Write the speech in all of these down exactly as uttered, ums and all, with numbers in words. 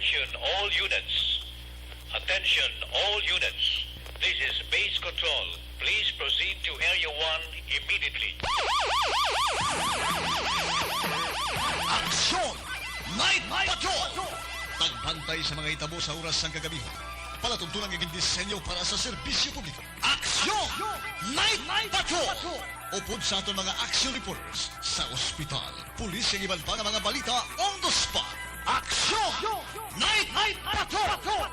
Attention all units. Attention all units. This is base control. Please proceed to Area one immediately. Aksyon! Night Patrol! Tagbantay sa mga hitabo sa oras sang kagabihan. Palatuntunan nga gindisenyo para sa serbisyo publiko. Aksyon! Night Patrol! Upod sa aton mga action reporters sa ospital, pulis, kag iban pa nga mga balita on the spot. Aksyon! Night Patrol!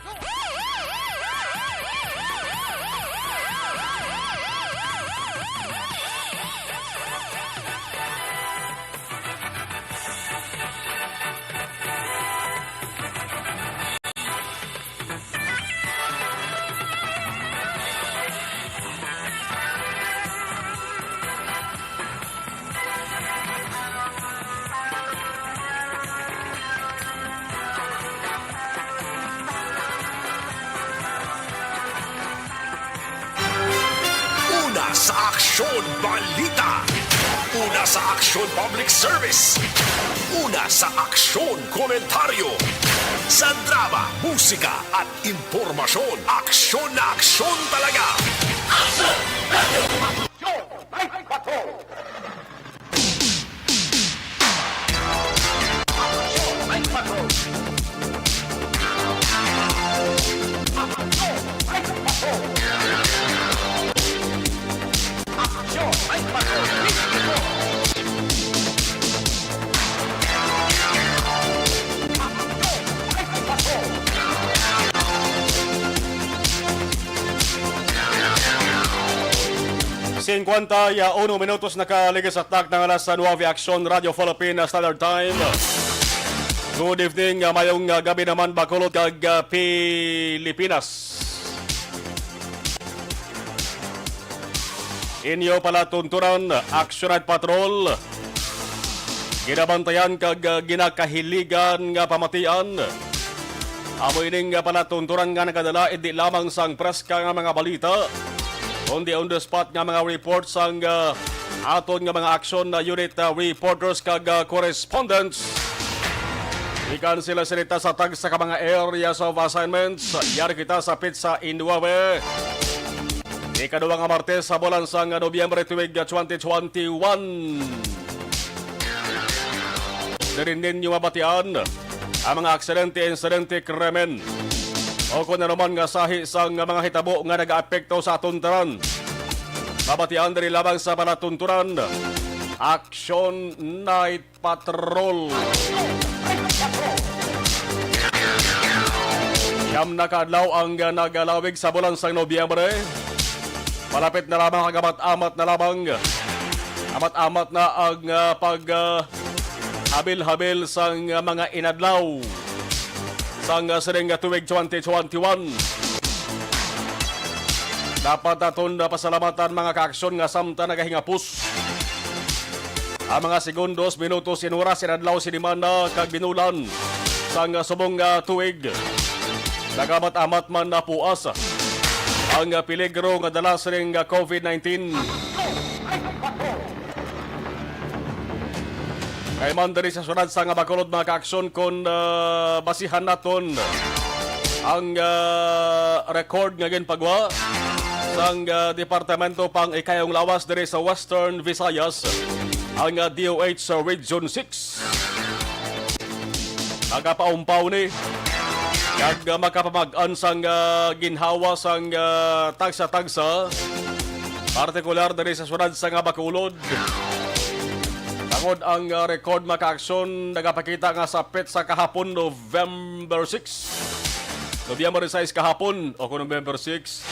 Una sa aksyon, balita. Una sa aksyon, public service. Una sa aksyon, komentaryo. Sa drama, musika, at impormasyon, aksyon na aksyon talaga. Aksyon! Aksyon! Night Patrol! Singkwenta y uno minutos nakaligid sa takna nga alas nuebe, Aksyon, Radyo Philippine Standard Time. Good evening, uh, mayong, uh, gabi naman, Bacolod kag, uh, Pilipinas. Inyo palatuntunan, Aksyon Night Patrol. Ginabantayan kag, uh, ginakahiligan nga pamatian. Amo ining, uh, palatuntunan nga nagadala indi lamang sang preska nga mga balita, kundi on the spot nga mga report sang, uh, aton nga mga aksyon na unit, uh, reporters kag, uh, correspondents. Gikan sila sinita sa tagsa ka mga areas of assignments. Yari kita sa petsa nuebe. Ikaduha nga Martes sa bulan sang Nobyembre tuig twenty twenty-one. Diri ninyo mabatian ang mga aksidente, insidente, krimen, o kung ano man nga sahi sang mga hitabo nga nagaapekto sa aton tanan. Mabatian diri lamang sa palatuntunan. Action Night Patrol. Siyam na ka adlaw ang, ah, nagalawig sa bulan sang Nobyembre. Malapit na lamang ang amat-amat na lamang. Amat-amat na ang, ah, pag, ah, habil-habil sang, ah, mga inadlaw sang, ah, sining, ah, tuig twenty twenty-one. Dapat naton, ah, pasalamatan, mga kaaksyon, nga samtang nagahingapos ang mga segundos, minutos, sin oras, sin adlaw, sin semana, kag binulan sang, ah, subong nga tuig, nagamat-amat man napuas ang, ah, peligro nga dala sining, ah, covid nineteen. Kay man diri sa syudad sang Bacolod, mga kaaksyon, kon, ah, basihan naton ang, ah, record nga ginpagwa sang, ah, Departamento pang Ikayong Lawas diri sa Western Visayas, ang, ah, D O H sa Region six. Nagapaumpaw ni kag, ah, makapamag-an sang, ah, ginhawa sang, ah, tagsa-tagsa, partikular diri sa syudad sang Bacolod. Tungod ang, ah, record, mga kaaksyon, nagapakita nga sa petsa kahapon, November six, Nobyembre sais kahapon, o kung November six,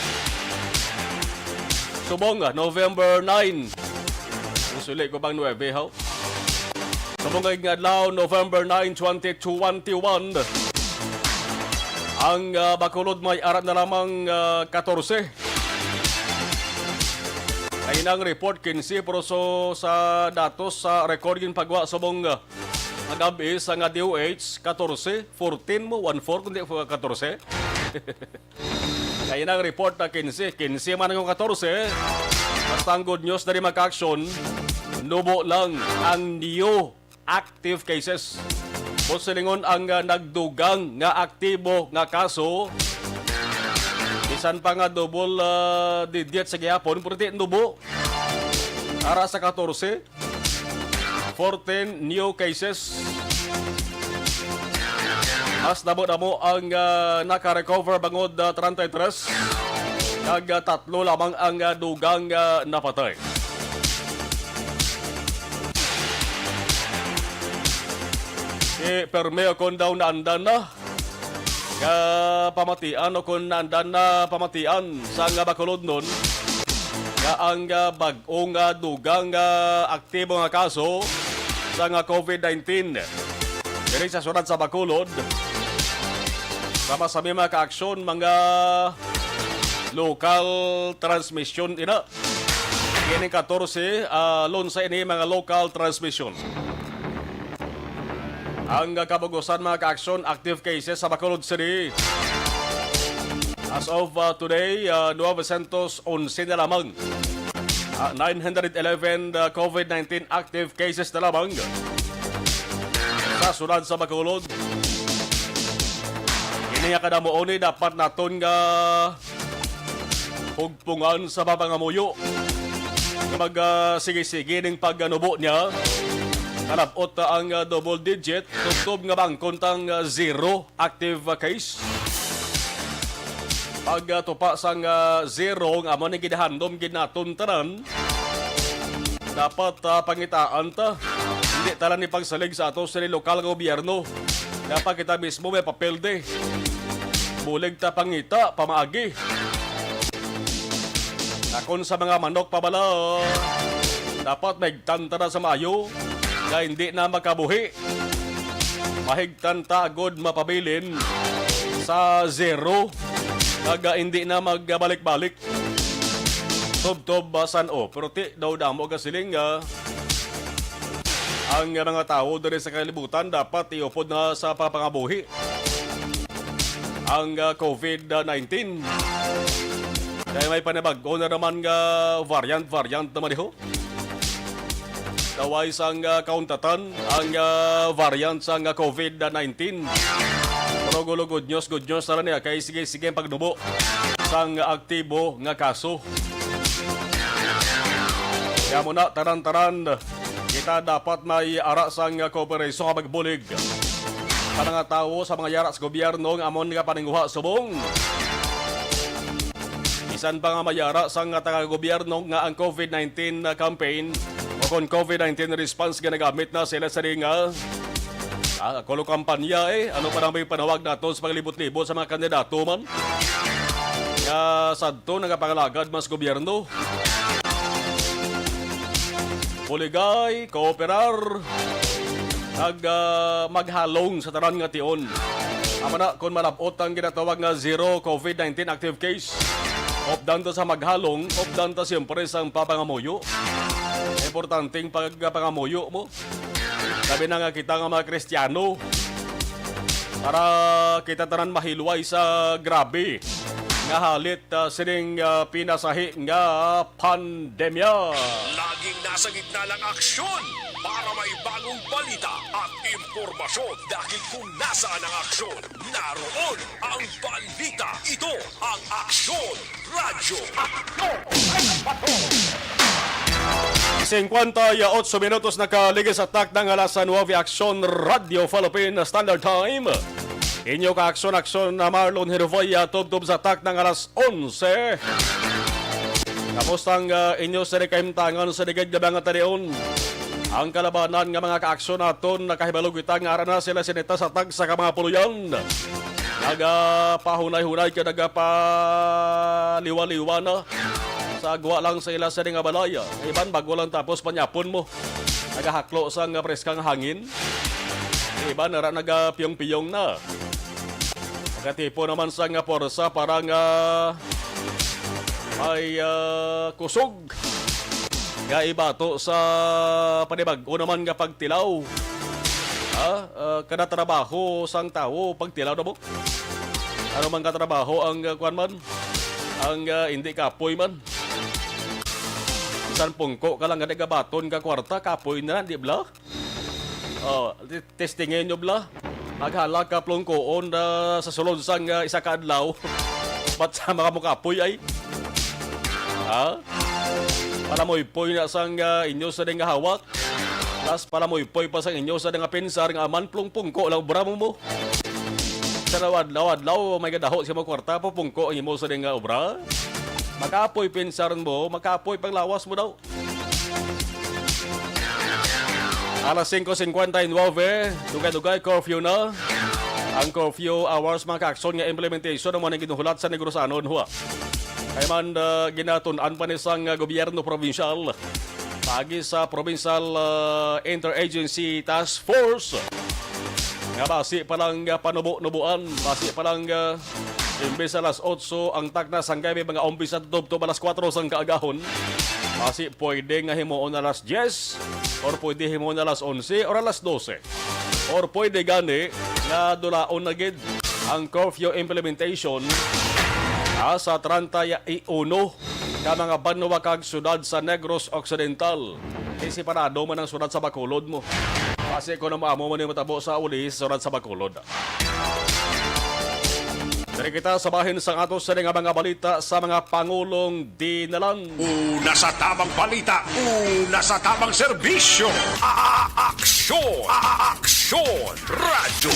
subong, ah, November nine. Usuli ko bang nuebe, haw? Subong nga adlaw, November nine, twenty twenty-one, ang, ah, Bacolod may ara na lamang, ah, katorse. Kaina ang report, kinse, pero so, sa datos sa record ginpagwa subong, ah, nga gab-i sa nga D O H, katorse, fourteen mo, one four, kundi katorse. Kaina ang report na kinse. Kinse man ang katorse. Basta ang good news diri, mga kaaksyon, nubo lang ang new active cases. Kung silingon ang, ah, nagdugang nga aktibo nga kaso, bisan pa nga double, ah, digit sa gihapon, pero di nubo. Ara sa katorse, fourteen new cases. Mas damo-damo ang, ah, naka-recover bangod, ah, treinta y tres. Kag, ah, tatlo lamang ang, ah, dugang, ah, napatay. Si Perme, o kon daw naandan na nga pamatian, o kon naandan na pamatian sa nga Bacolodnon, nga ang, ah, bag-o nga dugang nga aktibo nga kaso sa nga COVID nineteen diri sa siyudad sa Bacolod. Sama sa mga kaaksyon, mga local transmission ina. Kining katorse, ah, alone sa ini mga local transmission. Ang, ah, kabug-usan, mga kaaksyon, active cases sa Bacolod City. As of, ah, today, ah, nuwescientos onse na lamang. Ah, nine hundred eleven, ah, COVID nineteen active cases na lamang sa siyudad sa Bacolod. Ini nga kadamo ni dapat naton nga pugpungan sa mga pangamuyo nga mag, ah, sige-sige ning pagnubo niya. Kalabot na ang, ah, double digit, tubtob nga bangkon tang, ah, zero active, ah, case. Pag, ah, tupa sang, ah, zero, nga amo ni ginahandom gid naton tanan, dapat, ah, pangitaan ta. Hindi ta lang ni pagsalig sa ato sa lokal nga gobyerno. Dapat kita mismo may papel de. Bulig ta pangita, pamaagi. Nakon sa mga manok pa bala, dapat maigtan ta na sa maayo nga hindi na makabuhi. Mahigtan ta agod mapabilin sa zero, kag hindi na magbalik-balik. Tubtob, ah, san-o. Pero ti daw damo ka siling, ah, ang mga tawo diri sa kalibutan dapat iupod na sa papangabuhi ang, ah, COVID nineteen. Kaya may panibag-o na naman nga variant-variant naman, iho. Daway sang, ah, kauntatan ang, ah, variant sang, ah, COVID nineteen. Pero gulo, good news, good news na lang niya kay sige-sige ang pagnubo sang aktibo nga kaso. Kaya mo na, tanan-tanan, kita dapat may ara sang, ah, kooperasyon nga magbulig sa mga tawo, sa mga yara sa gobyerno nga amon nga paninguha subong. Bisan pa nga mayara sang taga-gobyerno nga ang COVID nineteen campaign o kon COVID nineteen response ginagamit na sila sa ring, ah, ah, kulo kampanya, eh. Ano pa nang may panawag nato sa paglibot-libot sa mga kandidato man nga sadto nagapangalagad mas gobyerno? Buligay, kooperar, kag, ah, maghalong sa tanan nga tion. Amo na, kung malab-ot ang ginatawag nga zero COVID nineteen active case, updan ta sa maghalong, updan ta siyempre sang papangamuyo. Importanteng pagpangamuyo mo. Sabi na nga kita nga mga Kristiyano, para kita tanan mahilway sa grabe nga halit, ah, sining, ah, pinasahi nga pandemya. Laging nasa gitna ng aksyon para may bagong balita at impormasyon, dahil kung nasaan ang aksyon, naroon ang balita. Ito ang Aksyon Radyo. Singkwenta y otso minutos nakaligis sa takna nga alas nuebe, Aksyon Radyo Philippine Standard Time. Inyo ka aksyon-aksyon na Marlon Hervaya, tubtob sa takna nga alas onse. Kamusta ang, ah, inyo sa kahimtangan sa ligid nga mga talion? Ang kalabanan nga mga kaaksyon naton, nakahibalo kita nga ara na sila sinita sa tagsa ka mga puloyan. Nagapahunay-hunay ka, nagapaliwa-liwa na sa gwa lang sa ila sa nga balay. Iban bago lang tapos panyapon mo. Nagahaklo sa nga preskang hangin. Iban ara nagapiyong-piyong na. Nagatipo naman sa nga porsa para nga may, ah, kusog nga ibato sa panibag-o naman nga pagtilaw. Ha? Ah, kada trabaho sang tawo, pagtilaw na mo. Ano man ka trabaho ang, ah, kuwan man? Ang, ah, hindi kapoy man. Bisan pungko ka lang, nga gabaton ka kwarta, kapoy na lang, di bala? Oh, ti-, testingin nyo bala. Maghalak ka plungkoon, ah, sa sulod sang, ah, isa ka adlaw. Ba't sa mga mukapoy ay? Ha? Palamuypoy na sang, ah, inyo sa nga hawak. Plus palamuypoy pa sang inyo sa nga pinsar nga aman plungpungko lang obra mo mo. Sa adlaw-adlaw, may gadaho sa mga kwarta, pupungko ang imo sa nga obra. Makapoy pinsar mo, makapoy panglawas mo daw. Alas singko singkwenta y nuebe, dugay-dugay, curfew na. Ang curfew hours, mga kaakson, nga implementation ang mga ginuhulat sa Negros Anon, hua. Kay man, ah, ginatun-an pa ni sang, ah, gobyerno probinsyal. Pagi sa Provincial, ah, Interagency Task Force, nga basi pa lang, ah, panubo-nubuan, basi pa lang, ah, imbes alas otso ang takna sang gabi, mga umpisa tubtob alas kuwatro sang kaagahon. Basi pwede nga himuon alas diyes, or pwede himuon alas onse, or alas dose. Or pwede gani nga dulaon na gid ang curfew implementation, ah, sa treinta y uno ka mga banwa kag syudad sa Negros Occidental. Di separado man ang syudad sa Bacolod mo. Basi kung ano mo amo man yung matabo sa uli sa syudad sa Bacolod. Diri kita sa bahin sang ato sa nga mga balita sa mga pangulong dinalan. Una sa tamang balita, una sa tamang serbisyo. A-, aksyon, a-, aksyon, radyo.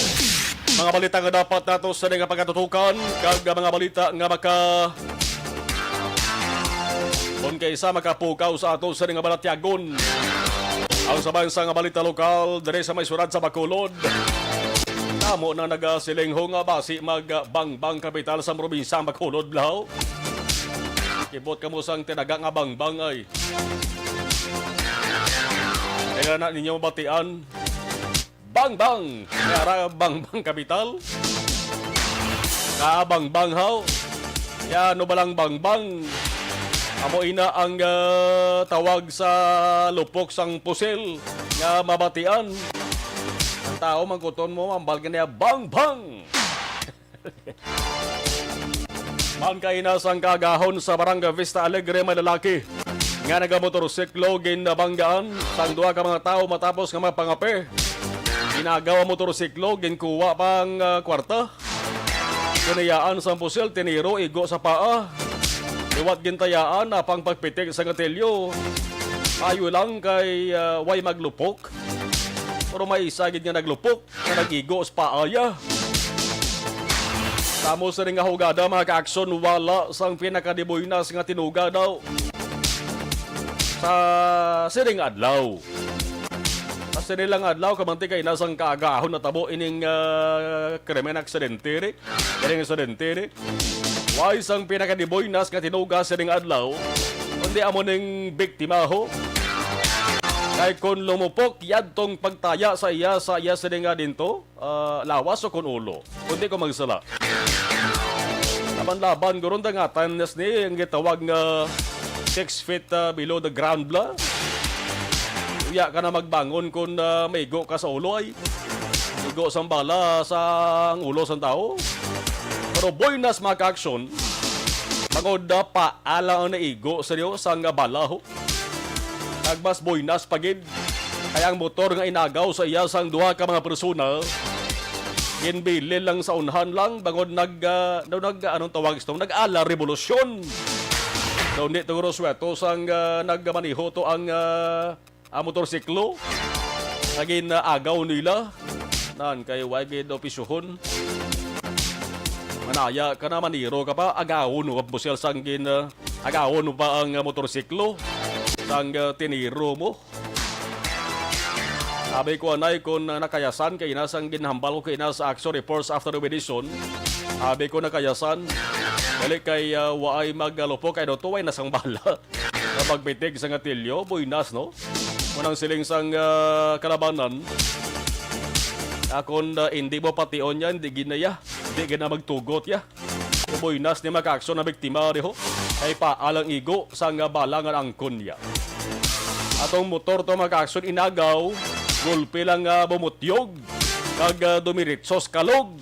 Mga balita nga dapat nato sa nga pagkatutukan, kag mga balita nga maka-, kung kaysa makapukaw sa ato sa nga balatyagon. Ang sabayan sa nga balita lokal, diri sa may syudad sa Bacolod. Tamo na nagasiling ho nga basi magbangbang kapital sa probinsya ang Bacolod, law. Kibot ka mo sang tinaga nga bangbang ay. Kaya na ninyo mabatian. Bangbang! Yara, bangbang kapital. Kabangbang haw. Ya, ano ba lang bangbang? Amo ina ang, ah, tawag sa lupok sang pusil nga mabatian. Ang tao, mangkuton mo, mambal ka niya, bangbang! Man kaina sang kaagahon sa Barangay Vista Alegre, may lalaki nga nagamotorsiklo ginabanggaan sang duha ka mga tawo matapos nga mapangape. Inagaw ang motorsiklo, ginkuha pa ang, ah, kwarta. Tinayaan sang pusil, tiniro, igo sa paa. Liwat gintayaan, apang pagpitik sa gatilyo. Ayo lang kay, ah, way maglupok. Pero may isa gid nga naglupok. Nga nag-igo sa paaya. Tamo sa ring nga hugada, mga kaaksyon, wala sang pinakadiboynas nga tinuga daw sa siring adlaw. Sa siring lang adlaw, kamanti kay nasang kaagahon natabo ining, ah, krimen, aksidente, ri. Ining aksidente, ri. Way sang pinakadiboynas nga tinuga siring adlaw, kundi amo ning biktima, ho. Kay kon lumupok, yadtong pagtaya sa iya, sa iya siring nga dinto, ah, lawas o kon ulo. Kundi kon magsala. Laban-laban, gurong dangatan nas ni ang gitawag nga six feet, ah, below the ground bla. Uya ka na magbangon kon, ah, maigo ka sa ulo ay. Igo sang bala sa ang ulo sang tawo. Pero boynas, mga kaaksyon, bangod na paalang ang naigo sa niyo sang bala, ho. Kag mas boynas pa gid, kay ang motor nga inagaw sa iya sang duha ka mga persona, ginbilin lang sa unhan lang, bangod nag, ah, daw nag, anong tawag ito? Nag-ala revolusyon. Daw hindi to guro sweto sang, ah, nagmaneho to ang, ah, ang motorsiklo nga gin-agaw nila. Nan, kay way gid opisyohon. Manaya ka na, maniro ka pa, agawon mo pa, busyal sang gin, ah, agawon mo pa ang, ah, motorsiklo sang, ah, tiniro mo. Abi ko anay kon, ah, nakayasan kay ina sang ginhambal ko kay ina sa Action Reports after the edition. Abi ko nakayasan. Dali kay, ah, waay magalupok kay daw tuway na sang bala. Sa pagpitik sa gatilyo, boynas, no? Munang siling sang, ah, kalabanan. Akon, ah, hindi mo pation yan, di ginaya. Di gina magtugot ya. Boynas ni makakso na biktima diho. Kay paalang igo sang bala nga angkon niya. Atong motor to makakso inagaw, gulpi lang nga bumutyog, kag, ah, dumiritso sa kalog.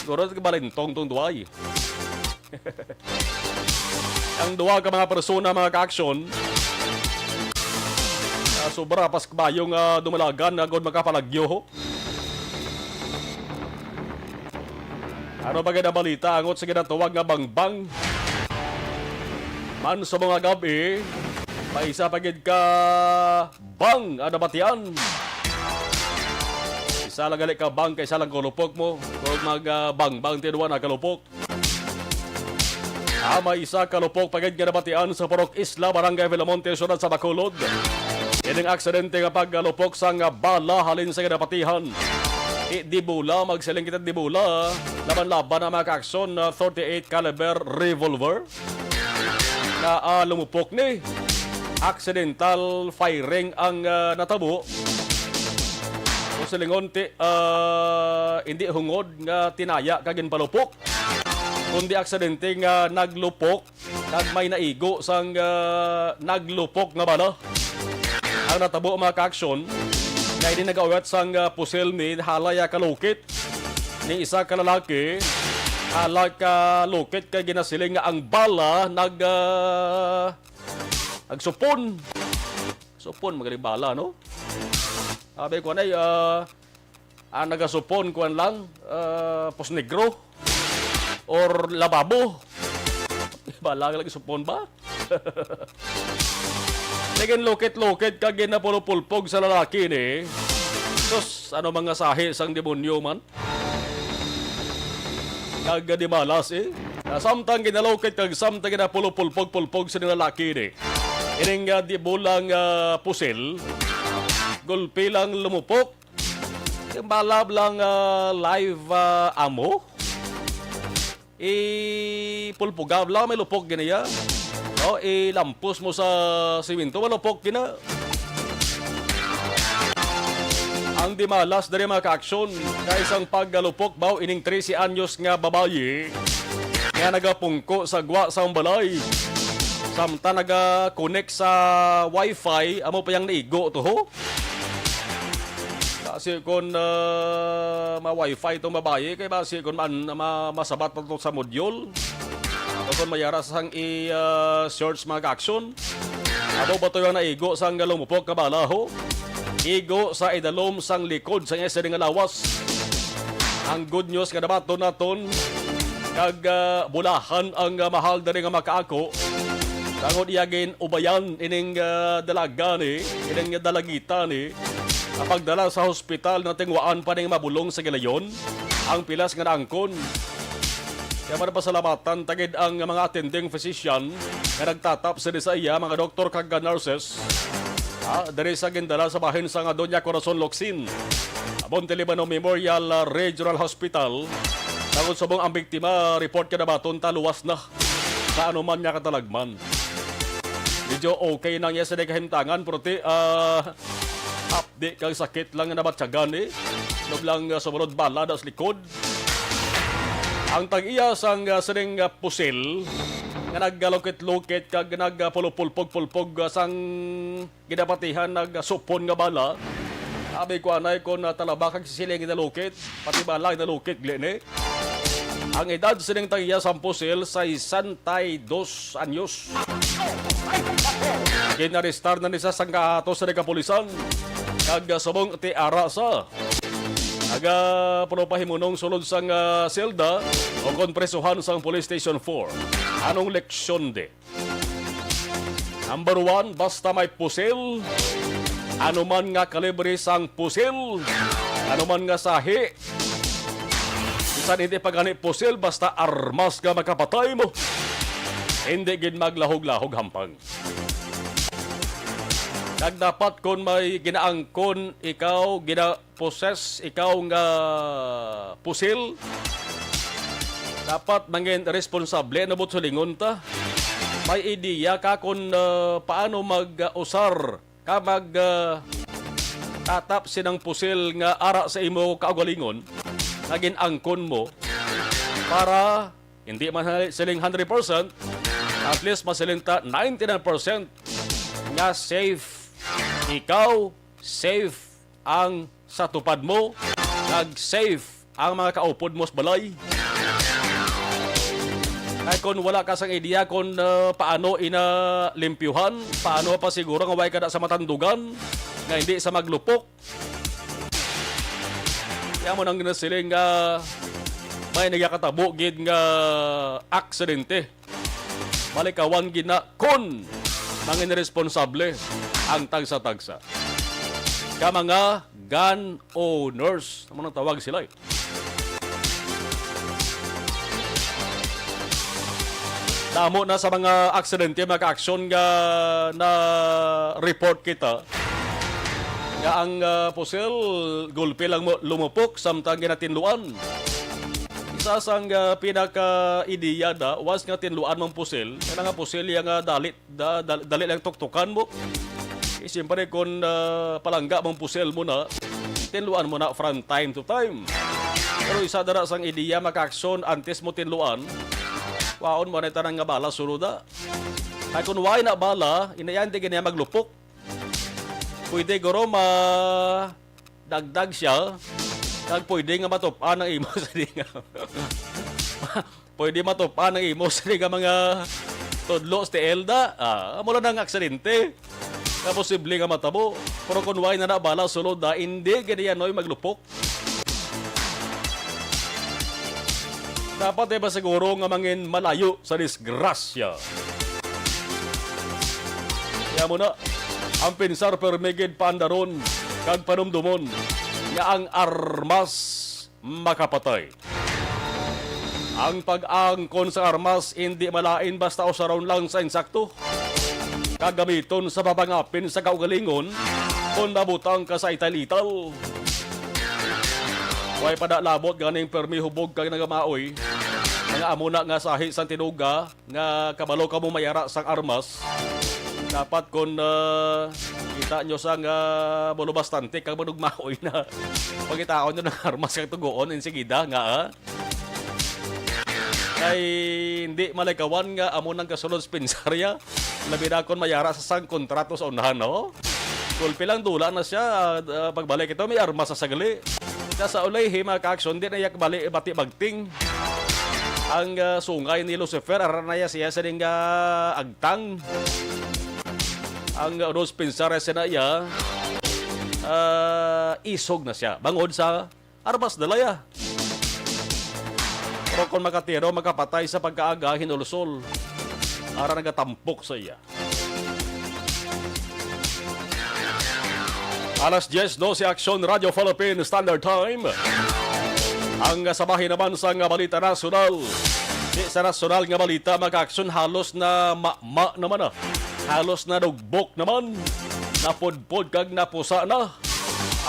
Siguro balintong tong duway. Ang duha ka mga persona, mga kaaksyon, ah, sobra pas kabayo nga dumalagan agod makapalagyo, ho. Ano ba gid ang balita angot sa ginatawag nga bangbang? Man sa mga gab-i, may isa pa gid ka bang ang nabatian. Isa lang gali ka bang kay isa lang kulupok mo. Kung mag ah, bangbang tinduwa na kalupok. Ah, may isa ka lupok pa gid nga nabatian sa Purok Isla, Barangay Villamonte, siyudad sa Bacolod. Ining aksidente nga pagkalupok sang bala halin sa ginapatihan. Di, di bola, magsiling kita di bola. Laban-laban ang mga kaaksyon na forty-eight caliber revolver. Na ah, lumupok ni. Accidental firing ang ah, natabo. Kung silingon, ti, ah, hindi hungod nga tinaya ka ginpalupok, kundi aksidente nga naglupok kag may naigo sang ah, naglupok nga bala. Ang natabo, mga kaaksyon, nga ini nag-awat sang ah, pusil ni halay ah, kalukit ni isa ka lalaki, halay ka lukit kay ginasiling nga ang bala nag ah, nagsupon. Supon, magaling bala, no? Sabi ko na, ah, ang nagasupon, kuwan lang, ah, pos negro or lababo. Bala lang supon ba? Naging lukit-lukit ka ginapulupulpog sa lalaki ni. Sus, ano mga sahi sang demonyo man? Kag di malas eh. Ah, samtang ginalukit kag samtang ginapulupulpog-pulpog sa lalaki ni. Ining ah, di bolang ah, pusil, gulpi lang lumupok. Yung balab lang ah, live ah, amo. Ipulpugab lang, may lupok giniya. O, ilampos mo sa simento, malupok gina. Ang dimalas diri, mga kaaksyon, kay sang paggalupok baw ining trese anyos nga babayi nga nagapungko sa gwa sang balay. Samtang naga-connect sa wifi, amo pa yang naigo to, ho? Basi kon ah, ma-wifi tong babayi, kay basi kon man, ma-, masabat pa to sa module. O kon mayara sang i ah, search, mga kaaksyon. Amo ba to yung naigo sang lumupok nga bala, ho? Igo sa idalom sang likod sang S D nga lawas. Ang good news nga nabaton naton, kag ah, bulahan ang ah, mahal diri nga makaako. Tangod iya gin-ubayan ining ah, dalaga ni, ining dalagita ni, ang pagdala sa hospital na tingwaan pa ning mabulong sa gilayon ang pilas nga naangkon. Kaya man pasalamatan tagid ang mga attending physician nga nagtatap sini sa iya, mga doktor kag nurses, ah, diri sa gindala sa bahin sa nga Doña Corazon Locsin, Monte Libano Memorial ah, Regional Hospital. Tangod subong ang biktima, report nga nabaton ta luwas na sa anuman nga katalagman. Medyo okay nang iya sa kahimtangan, pero ti, ah, hapdi kag sakit lang nga nabatyagan eh. Nublang ah, sumunod bala na sa likod. Ang tag-iya sang ah, sining ah, pusil nga naggalukit-lukit kag nagpulupulpog-pulpog ah, sang ginapatihan nagsupon nga bala. Abi ko anay kon ah, talaba kag sisiling ginalukit, pati bala ginalukit gali ni. Ang edad sining tag-iya sang pusil, sesenta y dos anyos. Ginarestar na ni sa sangkato sa kapulisan. Kag ah, subong ti ara sa aga puno pa himunong sulod sang ah, selda o kon presuhan sang Police Station four. Anong leksyon di? Number one, basta may pusil, anuman nga kalibre sang pusil, anuman nga sahi, bisan hindi pa gani pusil, basta armas nga makapatay mo, hindi gid maglahog-lahog hampang. Kag dapat kon may ginaangkon ikaw, gina-, poses ikaw nga pusil, dapat mangin responsable na buot silingon ta. May ideya ka kung ah, paano mag-usar ka mag ah, tatap sinang pusil nga ara sa imo kaugalingon nga gin-angkon mo para hindi man hali-, siling hundred percent, at least masiling ta ninety-nine percent nga safe ikaw, safe ang sa tupad mo, kag safe ang mga kaupod mo sa balay. Kay kung wala ka sang ideya kung ah, paano ina limpyuhan, paano pa siguro nga way ka na sa matandugan, nga hindi sa maglupok, kaya mo nang ginasiling nga ay nagakatabo gid nga aksidente. Malikawan gid na kon mangin responsable ang tagsa-tagsa ka mga gun owners. Amo nang tawag sila, eh. Damo na sa mga aksidente, mga ka-aksyon, nga na-report kita nga ang, ah, pusil gulpi lang mo lumupok samtang ginatinluan. Isa sang, ah, pinaka-ideya na, once nga tinluan mong pusil, nga nga pusil ya nga dali, da-, dal-, dali lang tuktukan mo. Eh, siyempre, kung, ah, palangga mong pusil mo na, tinluan mo na from time to time. Pero isa dara sang ideya, mga ka-aksyon, antes mo tinluan, kwaon mo na tanan nga bala, sulod na. Ay, kung wala na bala, inayan di gani maglupok. Pwede guro ma-, dagdag siya, kag pwede nga matup-an ang imo sa dinga. Pwede matup-an ang imo sa dinga mga tudlo sa Elda. Ah, amo lang ang aksidente nga posible nga matabo. Pero kung wala na bala sulod na, hindi gani yan, oy, maglupok. Dapat ay ba siguro nga mangin malayo sa disgrasya? Kaya mo na, ang pinsar permi gid paandaron kag panumdumon nga ang armas makapatay. Ang pag-angkon sa armas indi malain basta usaron lang sa insakto, kag gamiton sa pagpangapin sa kaugalingon kon mabutang ka sa ital-ital. Way pa na labot ganing permi hubog kag nagamaoy, nga amo na nga sahi sang tinuga, nga kabalo kamo may ara sang armas. Dapat kon, ah, kita nyo sang, ah, bolo bastante kag manugmaoy na, pangitaon nyo ng armas kag tuguon insigida nga, ah. Kay hindi malikawan nga amo nang kasulod sa pinsarya. Labi na kon may ara sa sang kontrato sa unahan, no? Gulpi lang dula na siya, ah, pagbalik ito, may armas sa sagali. Sa, sa ulihi, mga ka-aksyon, di na iya kabali bati bagting ang, ah, sungay ni Lucifer, ara na iya siya sining, ah, agtang. Ang, ah, Rose Pinsar siya na iya, ah, isog na siya. Bangod sa armas dala iya. Pero kung makatiro, makapatay sa pagkaaga, hinulsol. Ara nagatampok sa iya. Alas diyes dose, Aksyon Radio Philippine Standard Time. Ang sa bahin naman sa nga balita nasyonal. Di sa nasyonal nga balita, mga ka-aksyon, halos na ma, ma naman na. Halos na dugbok naman. Napudpod kag napusa na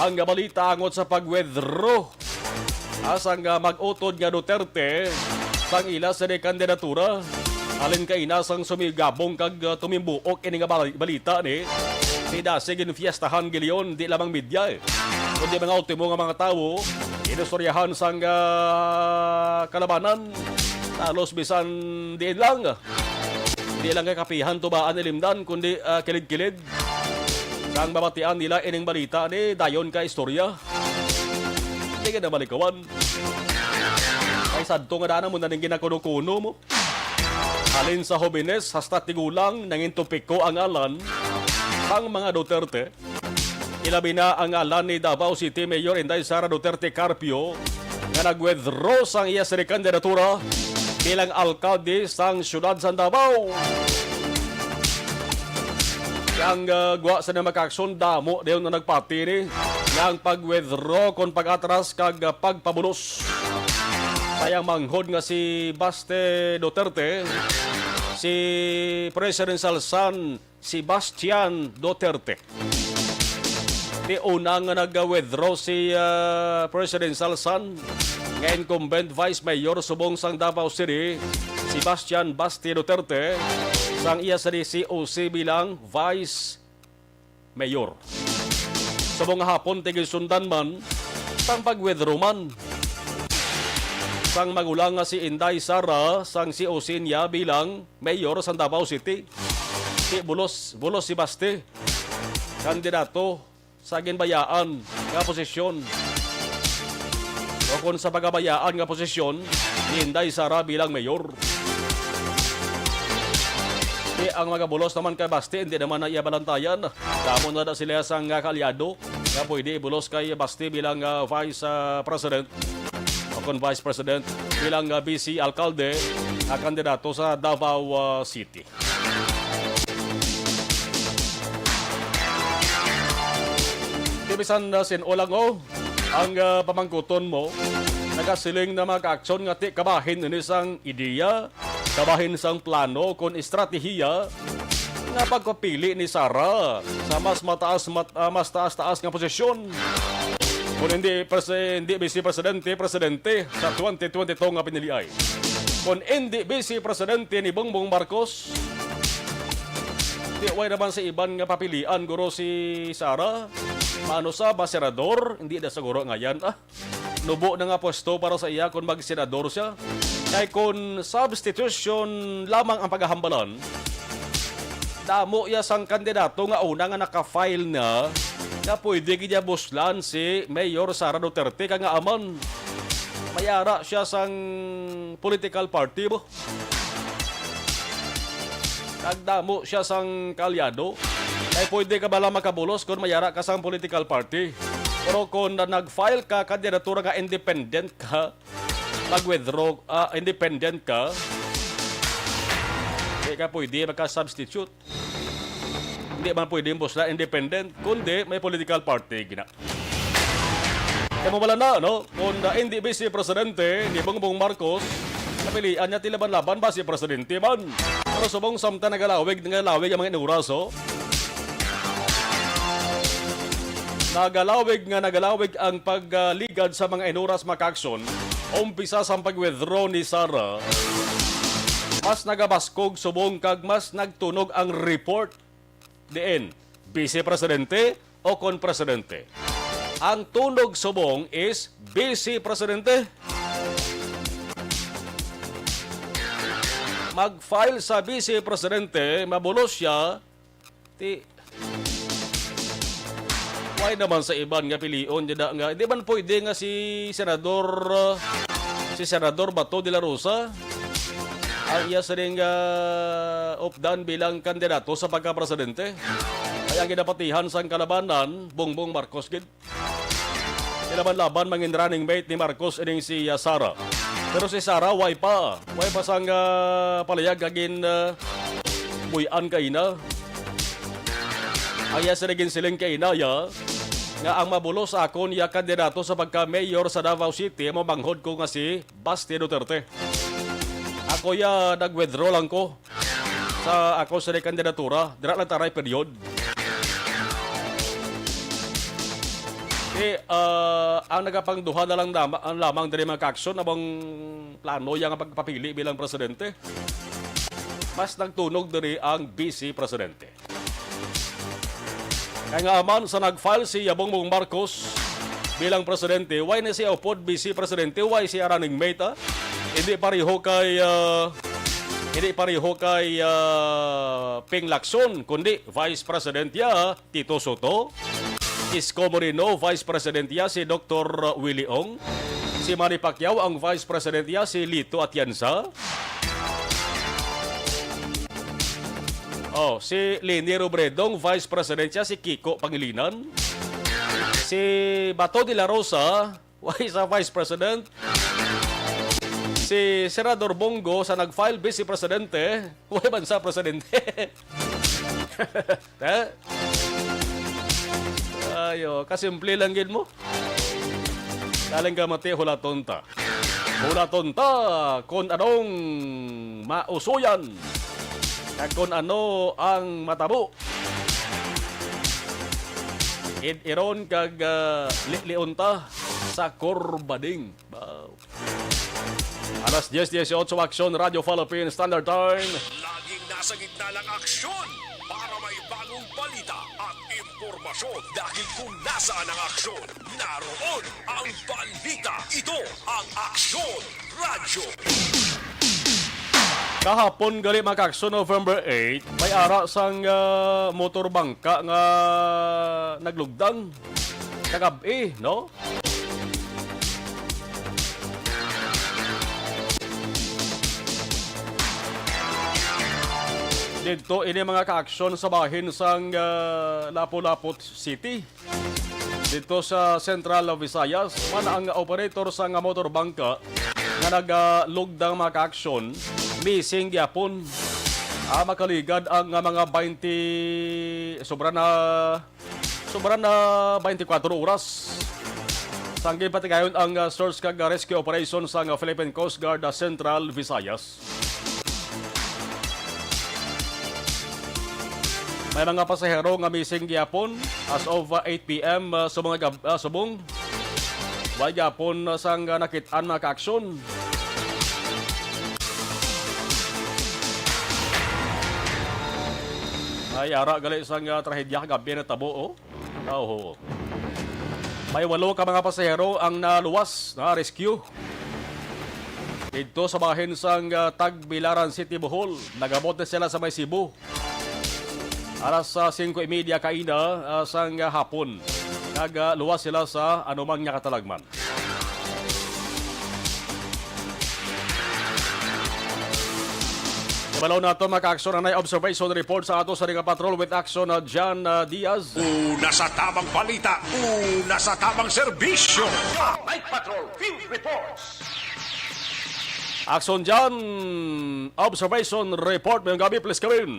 ang balita angot sa pag-withdraw asang, ah, mag-utod nga Duterte sang ila sa kandidatura. Halin kaina sang sumigabong kag, ah, tumimbuok ini nga bal-, balita ni, ni dasi ginfiestahan gilion, di lamang media, eh, kundi mga ultimo nga mga tawo, inistoryahan sang, ah, kalabanan. Talos bisan diin lang. Di lang kay kapihan tubaan ilimdan, kundi, ah, kilid-kilid. Sang mabatian nila ining balita ni dayon ka istorya. Di ka na malikawan. Ay, sadto nga daan mo na ning ginakuno-kuno mo. Halin sa hobenes hasta tigulang, nangin topiko ang ngalan sang mga Duterte. Ilabi na ang ngalan ni Davao City Mayor Inday Sara Duterte Carpio nga nag-withdraw sang iya sini kandidatura bilang alkalde sang siyudad sang Davao. Ang, ah, gwa sa mga ka-aksyon, damo dayon na nagpati ni nga ang pag-withdraw kon pag-atras kag, ah, pagpabulos sa iyang manghod nga si Baste Duterte, si presidential son Sebastian Duterte. Ti una nga nag-withdraw si, ah, presidential son nga incumbent vice mayor subong sang Davao City, Sebastian Basti Duterte, sang iya sa C O C bilang vice mayor. Subong nga hapon, tigisundan man sang pag-withdraw man sang magulang nga si Inday Sara sang C O C niya bilang mayor sa Davao City. Ti bulos, bulos si Basti, kandidato sa ginbayaan nga posisyon, o kon sa pagabayaan nga posisyon ni Inday Sara bilang mayor. Ti ang mga bulos naman kay Basti, hindi naman na iya balantayan. Damo na da sila sang, ah, kaalyado nga pwede ibulos kay Basti bilang, ah, vice, ah, president. kon Vice President bilang, ah, vice alkalde nga kandidato sa Davao, ah, City. Di bisan na sin-o lang, oh, ang, ah, pamangkuton mo, nagasiling na mga kaaksyon nga ti kabahin ini sang ideya, kabahin sang plano kon estratehiya nga pagpapili ni Sara sa mas mataas, mat-, ah, mas taas-taas nga posisyon. Kung hindi prese-, hindi vice presidente, presidente sa twenty twenty-two nga piniliay. Kung hindi vice presidente ni Bongbong Marcos, di, way naman sa iban nga papilian, guro, si Sara. Paano sa ba senador? Hindi na siguro ngayon, ah. Nubo na nga pwesto para sa iya kung magsenador siya. Kay kung substitution lamang ang paghahambalan, damo iya sang kandidato nga una nga naka-file na nga pwede gid niya buslan si Mayor Sara Duterte, kay nga aman may ara siya sang political party, bo. Nagdamo siya sang kaalyado. Kay pwede ka bala makabulos kung may ara ka sang political party. Pero kung na nag-file ka kandidatura nga independent ka, mag-withdraw, ah, independent ka, di ka pwede maka-substitute. Hindi man pwede yung boss na independent, kundi may political party gina. Kaya mo wala na, no? Kung, ah, hindi vice presidente ni Bongbong Marcos, napilian niya ti laban-laban ba si presidente man? Pero subong samtang nagalawig, nagalawig ang mga inuras, oh. Nagalawig nga nagalawig ang pagligad sa mga inuras, mga kaaksyon. Umpisa sa pag-withdraw ni Sara, mas nagabaskog subong kag mas nagtunog ang report. Diin, vice presidente o kon presidente? Ang tunog subong is vice presidente. Mag-file sa vice presidente, mabulos siya, ti, way naman sa iban nga pilion, di na nga, di man pwede nga si Senador, uh, si Senador Bato de la Rosa ang iya sining, uh, updan bilang kandidato sa pagkapresidente. Ay ang ginapatihan sang kalabanan, Bongbong Marcos gid. Kalaban-laban mangin running mate ni Marcos ining si, ah, Sara. Pero si Sara, way pa. Way pa sang, ah, palayag kagin, ah, buy-an kaina. Ang iya sila ginsiling kaina, ya, nga ang mabulos sa akon, ya, kandidato sa pagka-mayor sa Davao City, mamanghod ko nga si Basti Duterte. Ako, ya, nag-withdraw lang ko sa ako sa kandidatura, dira lang taray period. Eh, ah, ang nagapangduha na lang dama-, ang lamang diri, mga kaaksyon, abang plano yang pagpapili bilang presidente. Mas nagtunog diri ang vice presidente. Kay nga aman sa nag-file si Bongbong Marcos bilang presidente, why na siya upod vice presidente, why siya running mate, ah? Hindi pareho kay, ah, hindi pareho kay, ah, Ping Lacson, kundi vice president ya Tito Sotto, Isko Moreno, vice president ya si Doktor Willie Ong, si Manny Pacquiao ang vice president ya si Lito Atienza. Oh, si Leni Robredo, vice president siya, si Kiko Pangilinan. Si Bato de la Rosa, why sa vice president? Si Senador Bong Go sa nag-file vice presidente, why man sa presidente? Eh? Ayo, kasimple lang gid mo. Galing ka mati, hulaton ta. Hulaton ta kon anong mausuyan kag kon ano ang matabo. Id-iron kag, ah, lilion ta sa kurbading. Wow. Alas diyes dieciocho, Aksyon Radyo Philippine Standard Time. Laging nasa gitna ng aksyon para may bagong balita at impormasyon. Dahil kung nasaan ang aksyon, naroon ang balita. Ito ang Aksyon Radyo. Kahapon gali, mga kaaksyon, November eight, may ara sang, ah, motor bangka nga naglugdang kagab-i, no? Didto ini, mga kaaksyon, sa bahin sang, ah, Lapu-Lapu City. Dito sa Central Visayas, man ang operator sang motor bangka nga nagalugdang, mga kaaksyon, missing gyapon. Ah, makaligad ang, ah, mga twenty, sobra na, sobra na twenty-four oras. Sang ginpatigayon ang, ah, search kag rescue operation sang, ah, Philippine Coast Guard, ah, Central Visayas. May mga pasahero nga missing gyapon as of, uh, eight P M, uh, subong nga gab-, uh, subong. Way gyapon, uh, sang, uh, nakit-an, mga kaaksyon. Ay, ara gali sang, uh, trahedya kagabi natabo, oh. Ah, oho. May walo ka mga pasahero ang naluwas, na-rescue. Didto sa bahin sang, ah, Tagbilaran City, Bohol, nag-abot na sila sa may Cebu. Alas, ah, singko y media kaina, ah, sang, ah, hapon. Nag, ah, luwas sila sa anuman nga katalagman. Kabalo nato, mga kaaksyon, anay observation report sa ato sa Riga Patrol with Action, uh, John, uh, Diaz. Una sa tamang balita, una sa tamang serbisyo. Night Patrol Field Reports. Action John, observation report. Mayong gabi, please come in.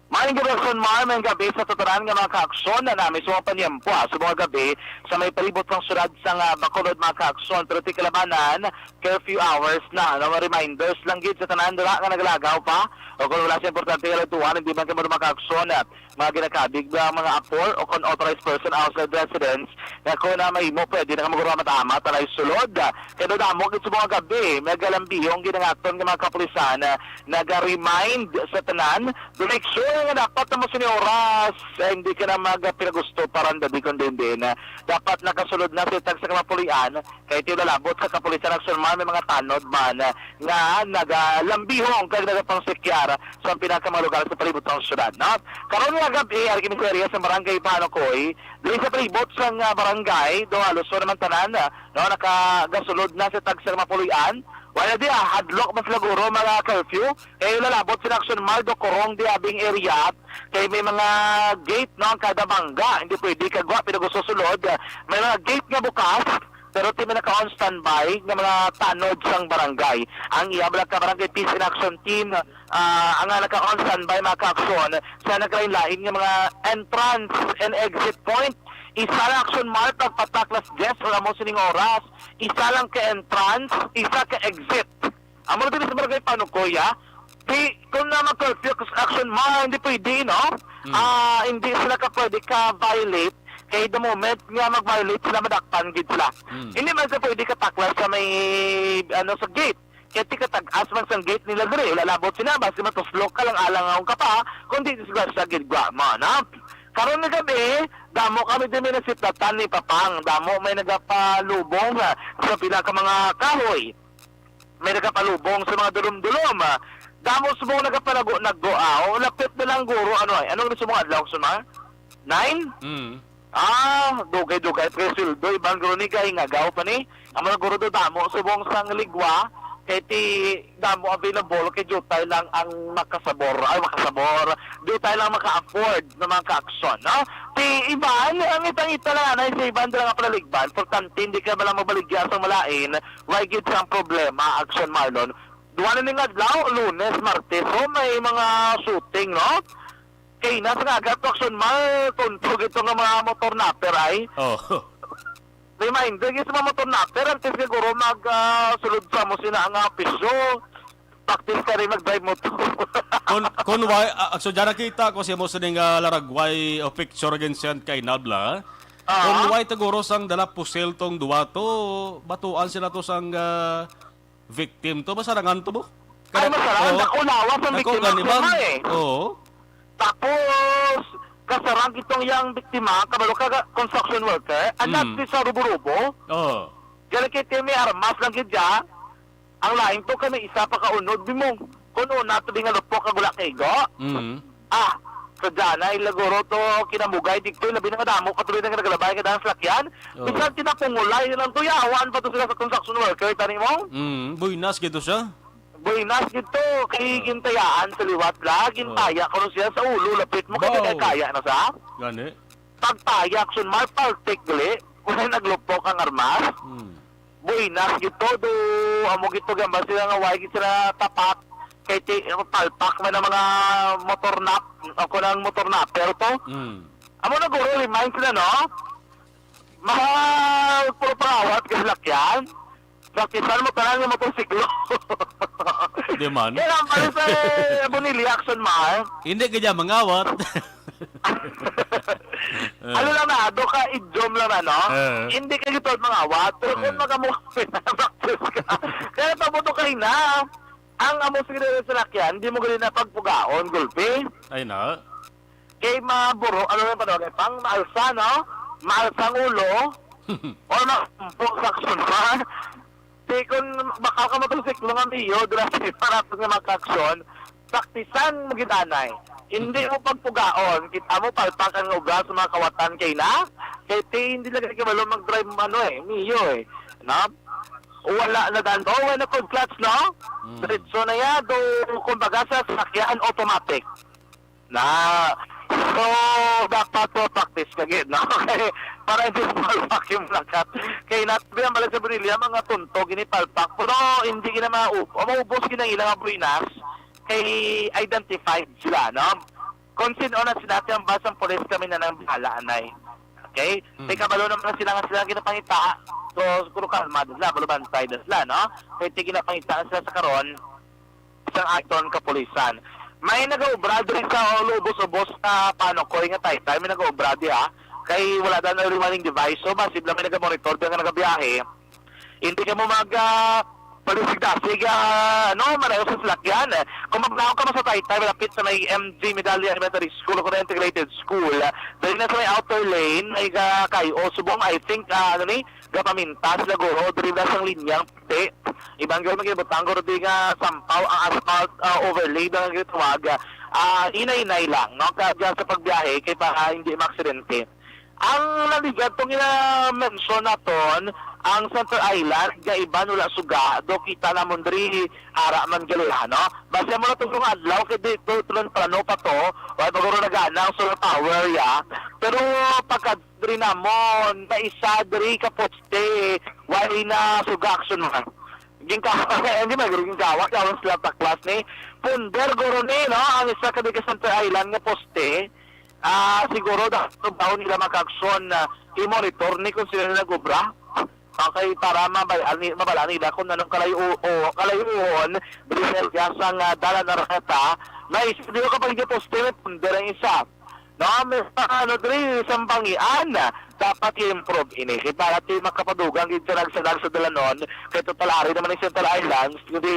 Maayong gabi, Action Mar. Maayong gabi sa tanan nga mga kaaksyon na nami sa mga panyempo, ah, sa mga gabi sa may palibot ng syudad sa nga Bacolod, mga kaaksyon. Pero ti kalabanan, curfew hours na, no? Reminders lang gid sa tanan dira nga nagalagaw pa. O kung wala sa importante nga adlawan, hindi man kamo makaaksyon, ah, mga ginakabig nga mga apor o kung authorized person outside residence, nga kung na mahimo, pwede na ka magurwa matama, talay sulod. Kaya damo gid sa mga gabi, may galambihong ginangaton nga mga kapulisan, ah, naga-remind sa tanan, make sure nga dapat na mo sini oras, eh, hindi ka na magpinagusto para ang dadi kung din din. Ah, dapat nakasulod na sa tag sa kamapulian, kay ti lalabot sa kapulisan, Action Mar, may mga tanod man, ah, nga nagalambihong kag nagapangsikyar sa pinaka mga lugar sa palibot sang syudad, no? Karon nga gab-i, ari kami sa area sa Barangay Panukoy, diri sa palibot sang, ah, barangay, do halos wala naman tanan, ah, no, nakagasulod na sa tag sa mapulian. Wala di, ah, hadlok man sila guro mga curfew. Kay lalabot sila, Action Mar, do kurong di abing area. Kay may mga gate, no, ang kada bangga, hindi pwede kagwa, pero gusto sulod. May mga gate nga bukas, pero ti may naka-on standby nga mga tanod sang barangay. Ang iya bala ka Barangay Peace and Action Team, ah, ang naka-on standby, mga kaaksyon, sa naglain-lain nga mga entrance and exit point. Isa lang, Action Mar, pagpataklas, Jess, wala mo sining oras. Isa lang ka entrance, isa ka exit. Amo na diri sa Barangay Panukoy, ah. Di, kung na mag-curfew, Action Mar, hindi pwede, no? Mm. Ah, hindi sila ka pwede ka-violate. Kay the moment nga mag-violate sila, madakpan gid sila. Mm. Hindi man ka pwede kataklas sa may, ano, sa gate. Kaya ti katag-as man sang gate nila diri, wala labot sila, basta matuslok ka lang, alang ang kapa, kundi disgrasya gid gwa mo, no? Karon nga gabi, damo kami din may nasiplatan ni Papang, damo may nagapalubong, ah, sa pila ka mga kahoy. May nagapalubong sa mga dulom-dulom, ah. Damo subong nagapalago-nago, ah. O, lapit na lang guro, ano ay? Anong subong adlaw, suma? Nine? Mm. Ah, dugay-dugay pa kay sweldo. Iban guro ni kay ngagaw pa ni. Amo na guro do damo subong sang ligwa, kay ti damo available, kay jutay lang ang makasabor. Ay, makasabor. Jutay lang maka-afford ng mga ka-aksyon, no? Ti iban, ang itang-ita lang anay sa iban dira nga palaligban. Importante, hindi ka bala mabaligya sa malain. Way gid sang problema, Action Marlon. Duha na ning adlaw, Lunes, Martes, so may mga shooting, no? Kay na sa nga agat, Action Mar, tuntog ito nga mga motor napper ay. Oh. Reminder, gid sa mga motor napper, antes siguro mag, ah, sulod sa mo sina nga pisyo. Practice ka rin mag-drive motor. Kun, kun why, ah, so, dyan nakita ko si mo sining, ah, laragway o picture again siya kay Nabla. Ah. Kun why taguro sang dala pusil tong duwa to, batuan sila to sang, ah, victim to, masarangan to mo? Ay, masarangan, oo. Dako lawas ang biktima, gani ba? Sila eh. Oo. Tapos, kasarang itong yang biktima, kabalo ka, construction worker, anak Mm. ni sa Rubo-Rubo. Oo. Gani kay may armas lang gid dya. Ang lain to kay may isa pa ka unod, di mo. Kung una to di nga lupok kag wala kay igo. Mm. Ah, sa dyan ay laguro to kinamugay dito, labi na nga damo, katuloy na nga nagalabay nga dahil salakyan. Oo. Bisan tinapungulay nilang tuyawan pa to sila sa construction worker, tani mo? Mm, buinas gito siya. Buinas gito, kay Ah. gintayaan sa liwat la, Ah. gintaya ko siya sa ulo, lapit mo, kay Baw. kaya na sa? Gani. Pagpayak, Action Mar, paltik gali. Kung naglupok ang armas, Hmm. buinas gid to, do, amo gid to, gamba sila nga way gid sila tapak. Kay ti, palpak man ang mga motor nap, ako ng motor napper to. Hmm. Amo na guro, remind sila, no? Mahal, puro pangawat ka salakyan. Praktisan mo tanan nga motorsiklo. Di man. Kaya lang, pare, sa Bonilla, Action Mar. Hindi ka dyan mangawat. Eh. Ano lang na, do ka, idiom lang na, no? Eh. Hindi ka gitawag mangawat, pero kung Eh. magamukha, practice ka. Kaya pabuto kayo na, ang amo sa salakyan, di mo gali na pagpugaon, gulpi. Ay na. Kay maburo, ano yung panawag? Pang maalsa, no? Maalsa ang ulo, or maumpo sa Action Mar. Di kun baka ka motorsiklo nga miyo, dira sa paratos nga mga aksyon, praktisan mo gid anay. Hindi mo pagpugaon, kita mo palpak ang obra sa mga kawatan kay na, kay ti hindi lang kay kabalo mag-drive mo ano eh, miyo eh. No? Wala na dan, oh, wala na kod clutch, no? Mm. Diretso na ya, do, kumbaga sa sakyan, automatic. Na, so, dapat to practice ka gid, no? Kay, para hindi mo malpak yung lakat. Kay natabi ang bala sa Bonilla, mga tunto, ginipalpak. Pero hindi gina maub-, o maubos gina ilang abuinas. Kay identified sila, no? Kung sino na sila, ang basang pulis kami na nang bahala, anay. Okay? Mm. May kabalo naman sila nga sila ginapangita. So, siguro kalma na sila, balubantay na sila, no? Kay ti ginapangita sila sa karon, sang aton kapulisan. May nagaobra diri sa Lubos-Ubos nga Panokoy nga taytay, may nagaobra diha. Kay wala daw na running device, so basi lang may nagamonitor diha nga nagabiyahe. Hindi ka mo mag, ah, palisigdasig, ah, ano, manayo sa salakyan. Kung magnaon ka mo sa taytay, malapit sa may M G Medalla Elementary School o kung integrated school, dali na sa may outer lane, ay ka, kay, o subong, I think, ah, ano ni, gapamintas, laguro, diri na sang linyang Ti, ibang gawin magibutang guro di nga sampaw ang asphalt, ah, overlay na nga gitawag, ah, inay-inay lang, no? Kag, ah, sa pagbiyahe kay para hindi maaksidente. Ang naligat tong ina-mention naton, ang Center Island, nga iban wala suga, do kita namon diri, ara man gali, ha, no? Basta mo na tong adlaw, kay di to, tulang plano pa to, wala pa guro nagana ang solar power, ya. Pero pagka diri namon, may isa diri ka poste, wala na suga, Action Mar. Gingkawa, hindi man guro gingkawa, kawan sila taklas ni. Punder guro ni, no? Ang isa ka di ka Center Island nga poste, ah, siguro dapat daw nila makaaksyon na i-monitor ni kung sino nag-obra. Okay, para mabal-an ni-, mabalaan nila kung anong kalayo-, o, kalayuon, diri sa area sang, ah, Dalan Araneta, na isa, di ko kapag hindi poste, may punder ang isa. No, may, ano, diri, isang bangian, dapat i-improve ini. Kay para ti makapadugang gid sa nagsadag sa dalanon, kay total ari naman ang Central Islands, kundi,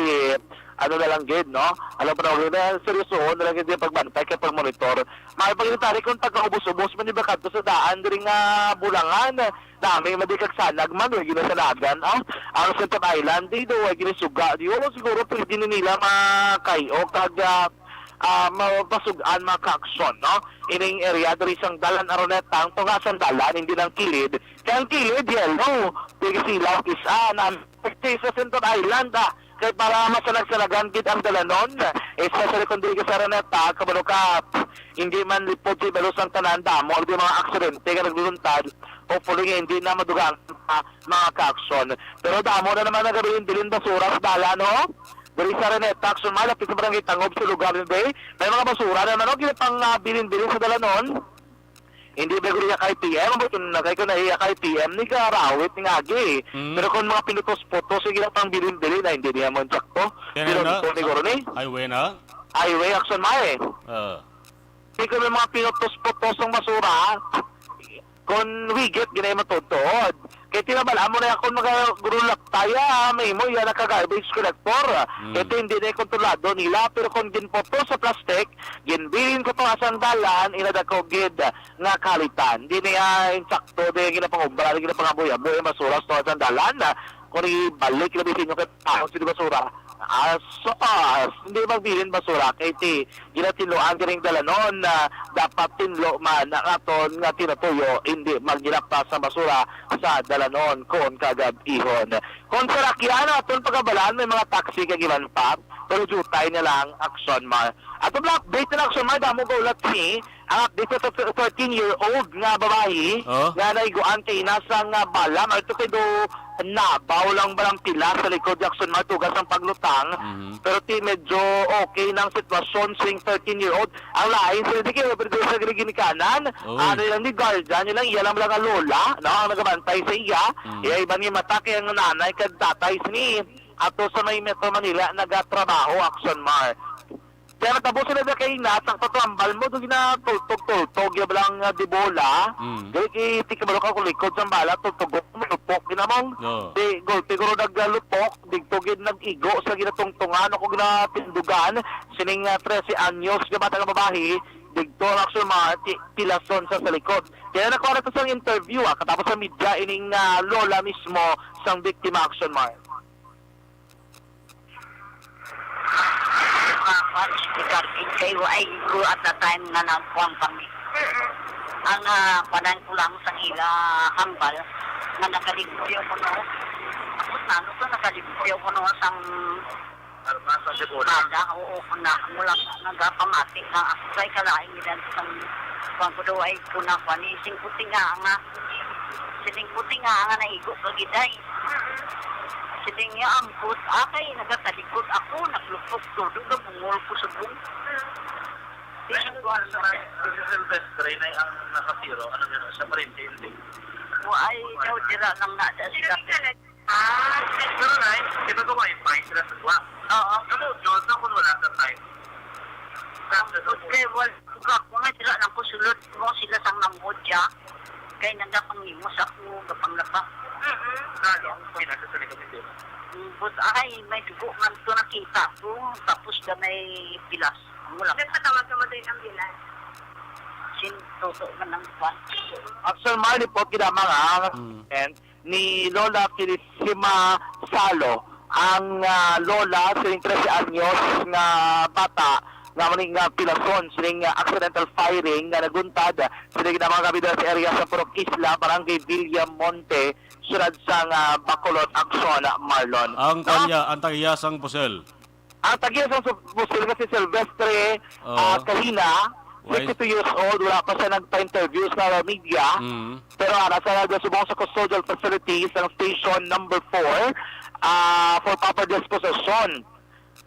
ano na lang gid, no? Alam pa na, na seryosohon na lang gid yung pagbantay kay pagmonitor. May pagkitari kung pagkaubos-ubos man yung bakadto sa daan, diri nga bulangan, dami man di kagsanag man, may ginasanagan, ah. Ang Central Island, di do, ay ginisuga, di, wala siguro pwede ni nila makayo, kag, ah, ah, mapasugan, mga kaaksyon, no? Ining area diri sang Dalan Araneta, ang tunga sang dalan, hindi lang kilid. Kaya ang kilid, yellow. Pwede sila, kisa, na, sa Central Island, ah, kay para masalag-salagan gid ang dalanon, especially kung diri ka sa Araneta, kabalo ka, hindi man lipod sa ibalos ang tanan, damo ang mga aksidente nga nagluluntad. Hopefully nga hindi na madugang pa, mga kaaksyon. Pero damo na naman nagabilin-bilin basura sa dalan, no? Diri sa Araneta, Action Mar, lapit sa Barangay Tangob sa lugar ni Bay. May mga basura na naman, no? Ginapang, ah, bilin-bilin sa dalanon. Hindi ba guri ka I P M? Ang buto na kay ko na iya ka I P M, ni karawit, ni ngagi. Mm. Pero kung mga pinutos-putos, yung ginapang bilin-bilin, na hindi niya mo sakto. Kaya Pero na, dito, ni Goro, ni? Highway na? Highway, Action Mar, eh. Ah. Hindi ko may mga pinutos-putos ng basura, ha? Kon wigit, ginay matutuod. Kay tinabal, amo na akong magagurulak taya, may mo, yan ang ka-garbage collector. Mm. Ito hindi na kontrolado nila, pero kung ginpoto sa plastic, ginbilin ko to asang dalan, inadako gid nga kalitan. Hindi na yan insakto, di yung ginapangubra, di ginapangabuya-buya, basura sa asang dalan. Kung ibalik na bitin yung kataon sa basura, aso, as, hindi magbilin basura, kay ti, Ginatinuan ganing dalanon na dapat tinlo man ang aton nga tinatuyo, hindi magginaptas ang basura sa dalanon kon kagab-ihon. Kon sa Rakian, aton pagabalaan may mga taxi kag iban pa, pero jutay na lang, Action Mar. Aton lang update na, Action Mar, damo gaulat si Ah, this is a thirteen-year-old nga babayi Oh? nga naiguan kay ina sang bala, man to kay do nabaw lang balang pila sa likod ni Action Mar tugas ang paglutang. Mhm. Pero ti medyo okay nang sitwasyon sing thirteen-year-old. Ang lain sila di kay everyday sa ginikanan. Oy. Ano lang ni guardian, yun lang iya lang lang ang lola, no, ang nagabantay sa iya. Mm. Iya iban ni mata kay ang nanay kag tatay sini ato sa may Metro Manila nagatrabaho, Action Mar. Kaya natabo sila na kay ina, sakto to, ang balmo, doon ginatultog-tultog, yung lang, ah, di bola. Mm. Dili kay, di ka balo ka kulikod sa bala, tultog ko, malupok, ginamong. Oo. Di, gulpi ko rin naglalupok, digto gid nag-igo sa ginatungtungan, ako ginatindugan, sining, ah, trese anyos nga bata nga babae, digto ang aksyon mga ti-, pilason sa, sa likod. Kaya nakuha na to sa interview, ah, katapos sa media, ining, ah, lola mismo sang biktima, aksyon, Mar. Mga kwan, speaker, kay wa ay ko at the time nga nagkuhan kami. Ang, ah, panay ko lang sa ila hambal nga nakalimpyo ko no. Tapos na, ano to, nakalimpyo ko no sang Armas sa Debola. Bala, oo, ko na, mo lang nagapamati nga ako kay kalain nila sang kwan ko daw ay ko na kwan, eh, singkuti nga nga. Siling puti nga nga naigo ka giday. Siling niya, ang put, akay, nagatalikod ako, naglupok todo, gabungol ko subong. Di Ano siya ko kuwan sa si Silvestre na ang nakatiro? Ano yun? Sa Marinte, hindi. Wa ay, daw, dira lang na, da, sila. Ah, pero na, kita ko may point sila sa kuwa. Oo. Kamu, Diyos, ako wala sa time. Sa Ang sa good kay wal-, Ako nga, dira lang ko sulod mo sila sang nangod siya. Kay nagapanglimos ako, gapanglaba. Mm-mm. Nalo, pinasa sa likod ng table. Mm, but ay, may dugo man to nakita ko. Tapos na may pilas. Ang wala. Nagpatawag ka mo din ang bilan? Sin, toto man ang kwan. Action Mar, report gid lamang, ha? Mm. And ni Lola Felicima Salo, ang, ah, lola sining trese anyos nga bata nga maning, ah, pilason sining, ah, accidental firing nga naguntad sining mga kabida sa area sa Purok Isla, Barangay Villamonte, siyudad sang, ah, Bacolod, Action, Marlon. Ang No? kanya, ang tag-iya sang pusil. Ang tag-iya sang sub-, pusil nga si Silvestre, Oo. ah, Kahina, Why? sixty-two years old, wala pa siya nagpa-interview sa media. Mm. Pero ara sa nagasubo sa custodial facility sa station number four, ah, for proper disposition.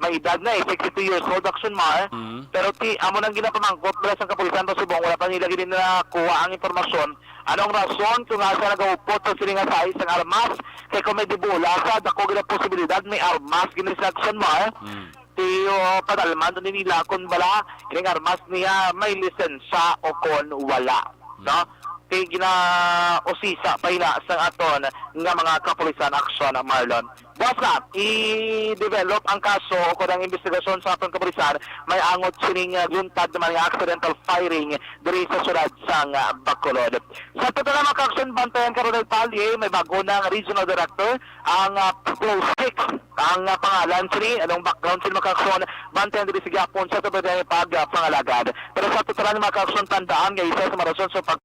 May edad na eh, sixty-two years old, Action Mar. Mm. Pero ti, amo nang ginapamangkot nila sa kapulisan pa subong, wala pa nila gid nakuha ang impormasyon. Anong rason kung asa nagaupot sa siling nga size ang armas? Kay kung may dibola sa, dako gid ang posibilidad may armas gini sa, Action Mar. Mm. Ti, oh, padalman ni nila kung bala ining armas niya may lisensya o kon wala, no? Mm. Kay ginausisa pa ina sang aton nga mga kapulisan, Action, Marlon. Basta, i-develop ang kaso o kon ang investigasyon sa aton kapulisan, may angot sining, ah, guntad naman nga accidental firing diri sa siyudad sang, ah, Bacolod. Sa total nga mga ka-action, bantayan karon ang detalye, may bago na nga regional director, ang, ah, Pro Six, ang, ah, pangalan sini, anong background sini mga ka-action, bantayan diri sa gihapon sa total nga pag, ah, pangalagad. Pero sa total nga mga ka-action, tandaan nga isa sa mga rason sa pag-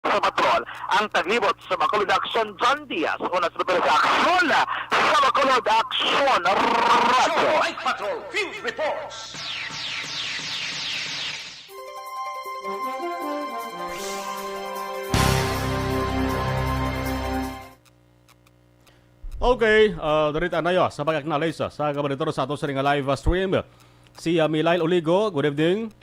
sa Patrol, ang taglibot sa Bacolod Aksyon, John Diaz, una sa Patrol sa Aksyon, sa Bacolod Aksyon Radyo. Mike Patrol Field Reports. Okay, ah, diri ta nayo sa pag-acknowledge sa, sa kabalitor sa ato sa nga live, ah, stream. Si, ah, Milail Oligo, good evening.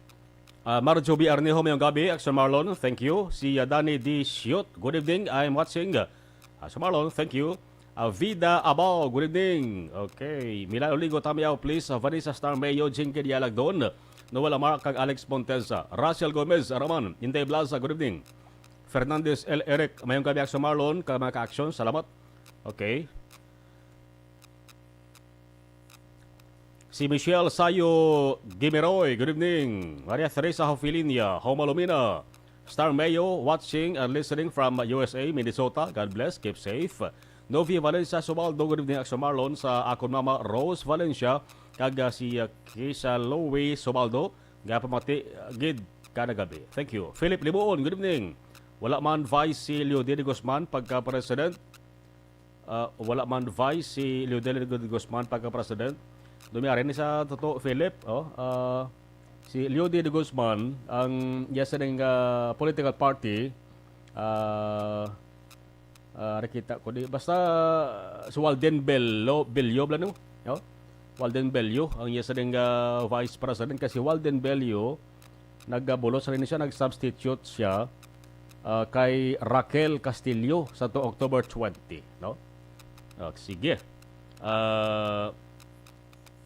Ah, Marjo B. Arnejo, mayong gabi, Action Marlon, thank you. Si, ah, Danny D. Siot, good evening, I'm watching. Ah, Action Marlon, thank you. Ah, Vida Abao, good evening. Okay, Milail Oligo, Tamiao, please. Ah, Vanessa Star Mayo, Jinky Dialagdon, Noel Amar, kag Alex Montesa. Russell Gomez, Araman, Inday Blaza, good evening. Fernandez L. Eric, mayong gabi, Action Marlon, kag mga ka-action, salamat. Okay. Si Michelle Sayo Gimeroy, good evening. Maria Teresa Hofilinia, Homa Lumina. Star Mayo, watching and listening from U S A, Minnesota. God bless, keep safe. Novi Valencia Subaldo, good evening, Action Marlon, sa akon mama, Rose Valencia, kag, ah, si, ah, Kisa Louie Subaldo, nga pamati, ah, gid kada gabi. Thank you. Philip Libuon, good evening. Wala man vice si Leody de Guzman pagka-president. Ah, wala man vice si Leody de Guzman pagka-president. Dumiari ni sa Toto Philip, oh, ah, si Leody de Guzman, ang iya sining, ah, political party, ah, ah, nakita ko di, basta, ah, si Walden Bello, Bello bala, no? No? Walden Bello, ang iya sining, ah, vice president, kasi Walden Bello, nagabulos rin siya, nag-substitute siya, ah, kay Raquel Castillo sa to October twenty, no? Ah, sige. Ah,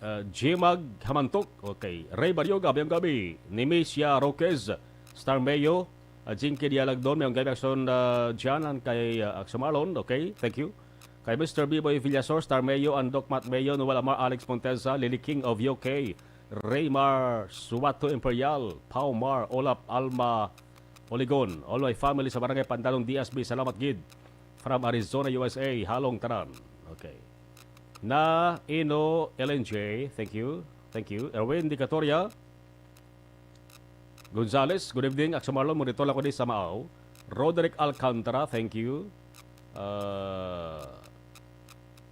ah, Jimag Hamantok, okay. Ray Baryoga, mayong gabi. Nemesia Roquez, Star Mayo, ah, Jinky Dialagdon, mayong gabi, Action, ah, Jan, and kay, ah, Action Marlon, okay, thank you. Kay Mister Biboy Villasor, Star Mayo, and Doc Matt Mayo, Noel Amar, Alex Montesa, Lily King of U K, Raymar Suato Imperial, Paumar, Olap, Alma, Oligon, all my family sa Barangay Pandanon, D S B, salamat gid. From Arizona, U S A, halong tanan. Okay. Na Ino L N J, thank you. Thank you. Erwin Dicatoria Gonzales, good evening. Action Marlon, monitor lang ko di sa Maaw. Roderick Alcantara, thank you. Ah,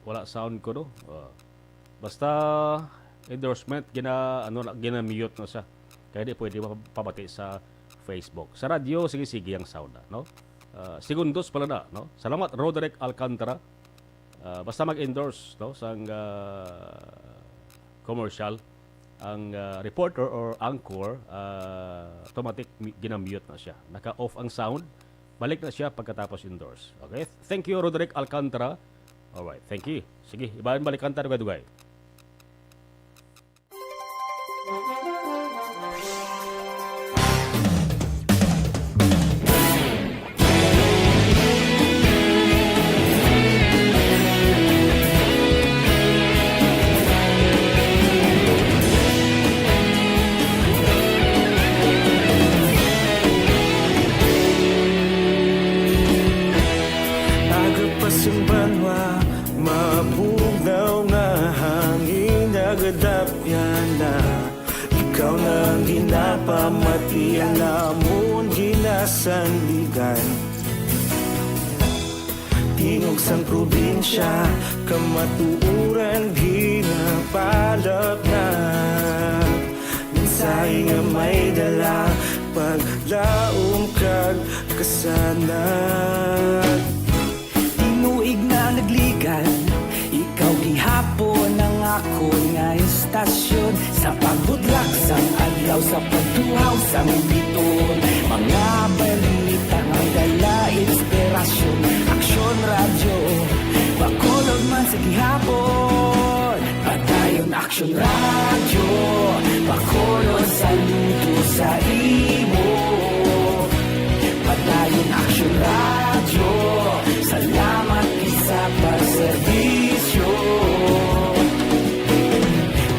wala sound ko, no? Ah, basta endorsement, gina, ano, na- gina-mute na siya. Kaya di pwede mapabati sa Facebook. Sa radyo, sige-sige ang sound na, no? Ah, segundos pala na, no? Salamat, Roderick Alcantara. Ah, basta mag-endorse, no, sang, ah, commercial, ang, ah, reporter or anchor, ah, automatic mi- gina-mute na siya. Naka-off ang sound, balik na siya pagkatapos endorse. Okay? Thank you, Roderick Alcantara. Alright, thank you. Sige, iban balikan ta dugay-dugay. Aga pa sing banwa, mabugnaw nga hangin, nagadapyan na. Ikaw na ang ginapamati, ang amon ginasandigan. Tingog sang probinsya, kamatuoran ginapalapnag. Mensahe nga may dala, paglaom kag kasanag. Tinuig na nagligan, ikaw gihapon ang akon nga istasyon. Sa pagbudlak sang adlaw, sa pagtuhaw sang biton, mga balita nga dala inspirasyon. Aksyon Radyo, Bacolod man sa gihapon. Padayon Aksyon Radyo, Bacolod, saludo sa imo. Padayon Aksyon Radyo, salamat gid sa pagserbisyo.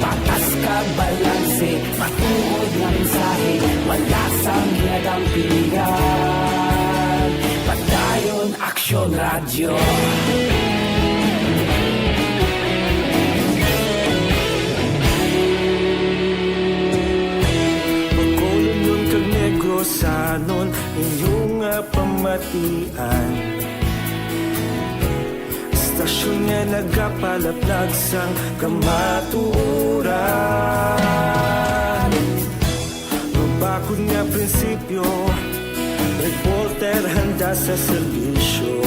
Patas kag balanse, matuod nga mensahe, wala sang ginadampingan. Padayon Aksyon Radyo. Bacolodnon kag Negrosanon, inyo nga pamati. Istasyon nga nagapalaplag sang kamatuoran. Mabakod nga prinsipyo, reporter handa sa serbisyo.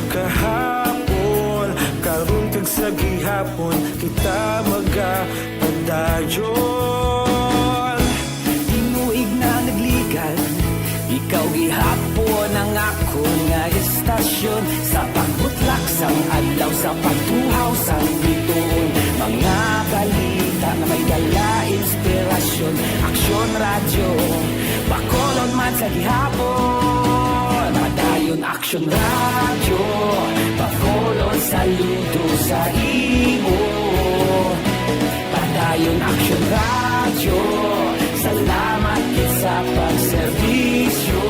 Kahapon, karon kag sa gihapon, kita magapadayon. Tinuig na nagligan, ikaw gihapon ang akon nga istasyon. Sa pagbutlak sang adlaw, sa pagtuhaw sang bituon, mga balita nga may dala inspirasyon. Aksyon Radyo, Bacolod man sa gihapon. Padayon Aksyon Radyo, Bacolod, saludo sa imo. Padayon Aksyon Radyo, salamat gid sa pagserbisyo.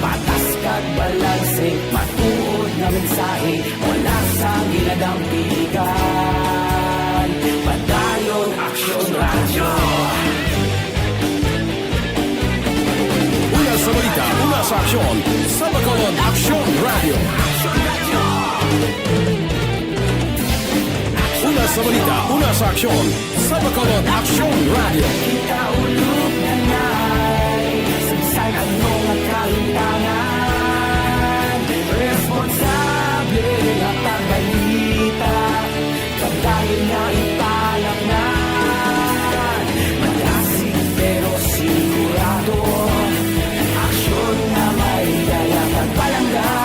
Patas kag balanse, matuod nga mensahe, wala sang ginadampigan. Padayon Aksyon Radyo. Una sa balita, una sa aksyon, sa Bacolod Aksyon Radyo. Una sa balita, una sa aksyon, sa Bacolod Aksyon Radyo. Kita ulog nanay, saysay ano nga kalimtangan. Responsable nga pagbalita, pagdayon nga ipalatnan. Malasig pero sigurado, aksyon nga may dala kag palangga.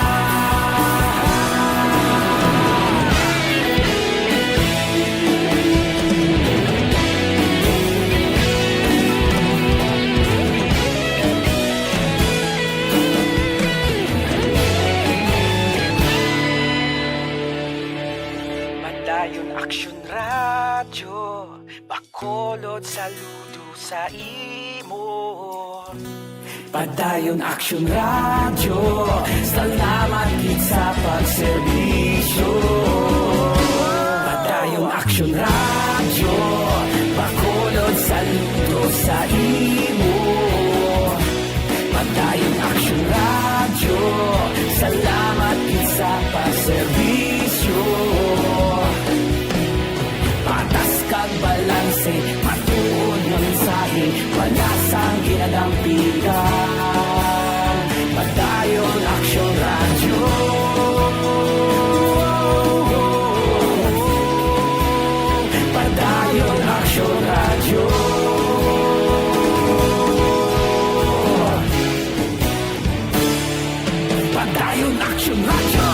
Padayon Aksyon Radyo, Bacolod, saludo sa imo. Padayon Aksyon Radyo, salamat gid sa pagserbisyo. Padayon Aksyon Radyo, Bacolod, saludo sa imo. Padayon Aksyon Radyo, salamat gid sa pagserbisyo. Patas kag balanse, matuod nga mensahe, wala sang ginadampigan. Padayon Aksyon Radyo. Padayon Aksyon Radyo. Padayon Aksyon Radyo.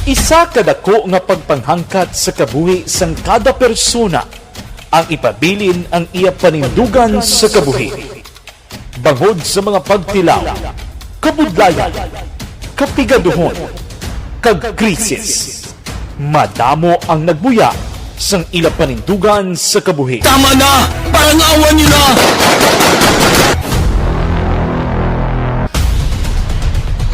Isa ka dako nga pagpanghangkat sa kabuhi sang kada persona ang ipabilin ang iya panindugan sa kabuhi. Bangod sa mga pagtilaw, kabudlayan, kapigaduhon, kag krisis, madamo ang nagbuya sang ila panindugan sa kabuhi. Tama na! Parangawan niyo na!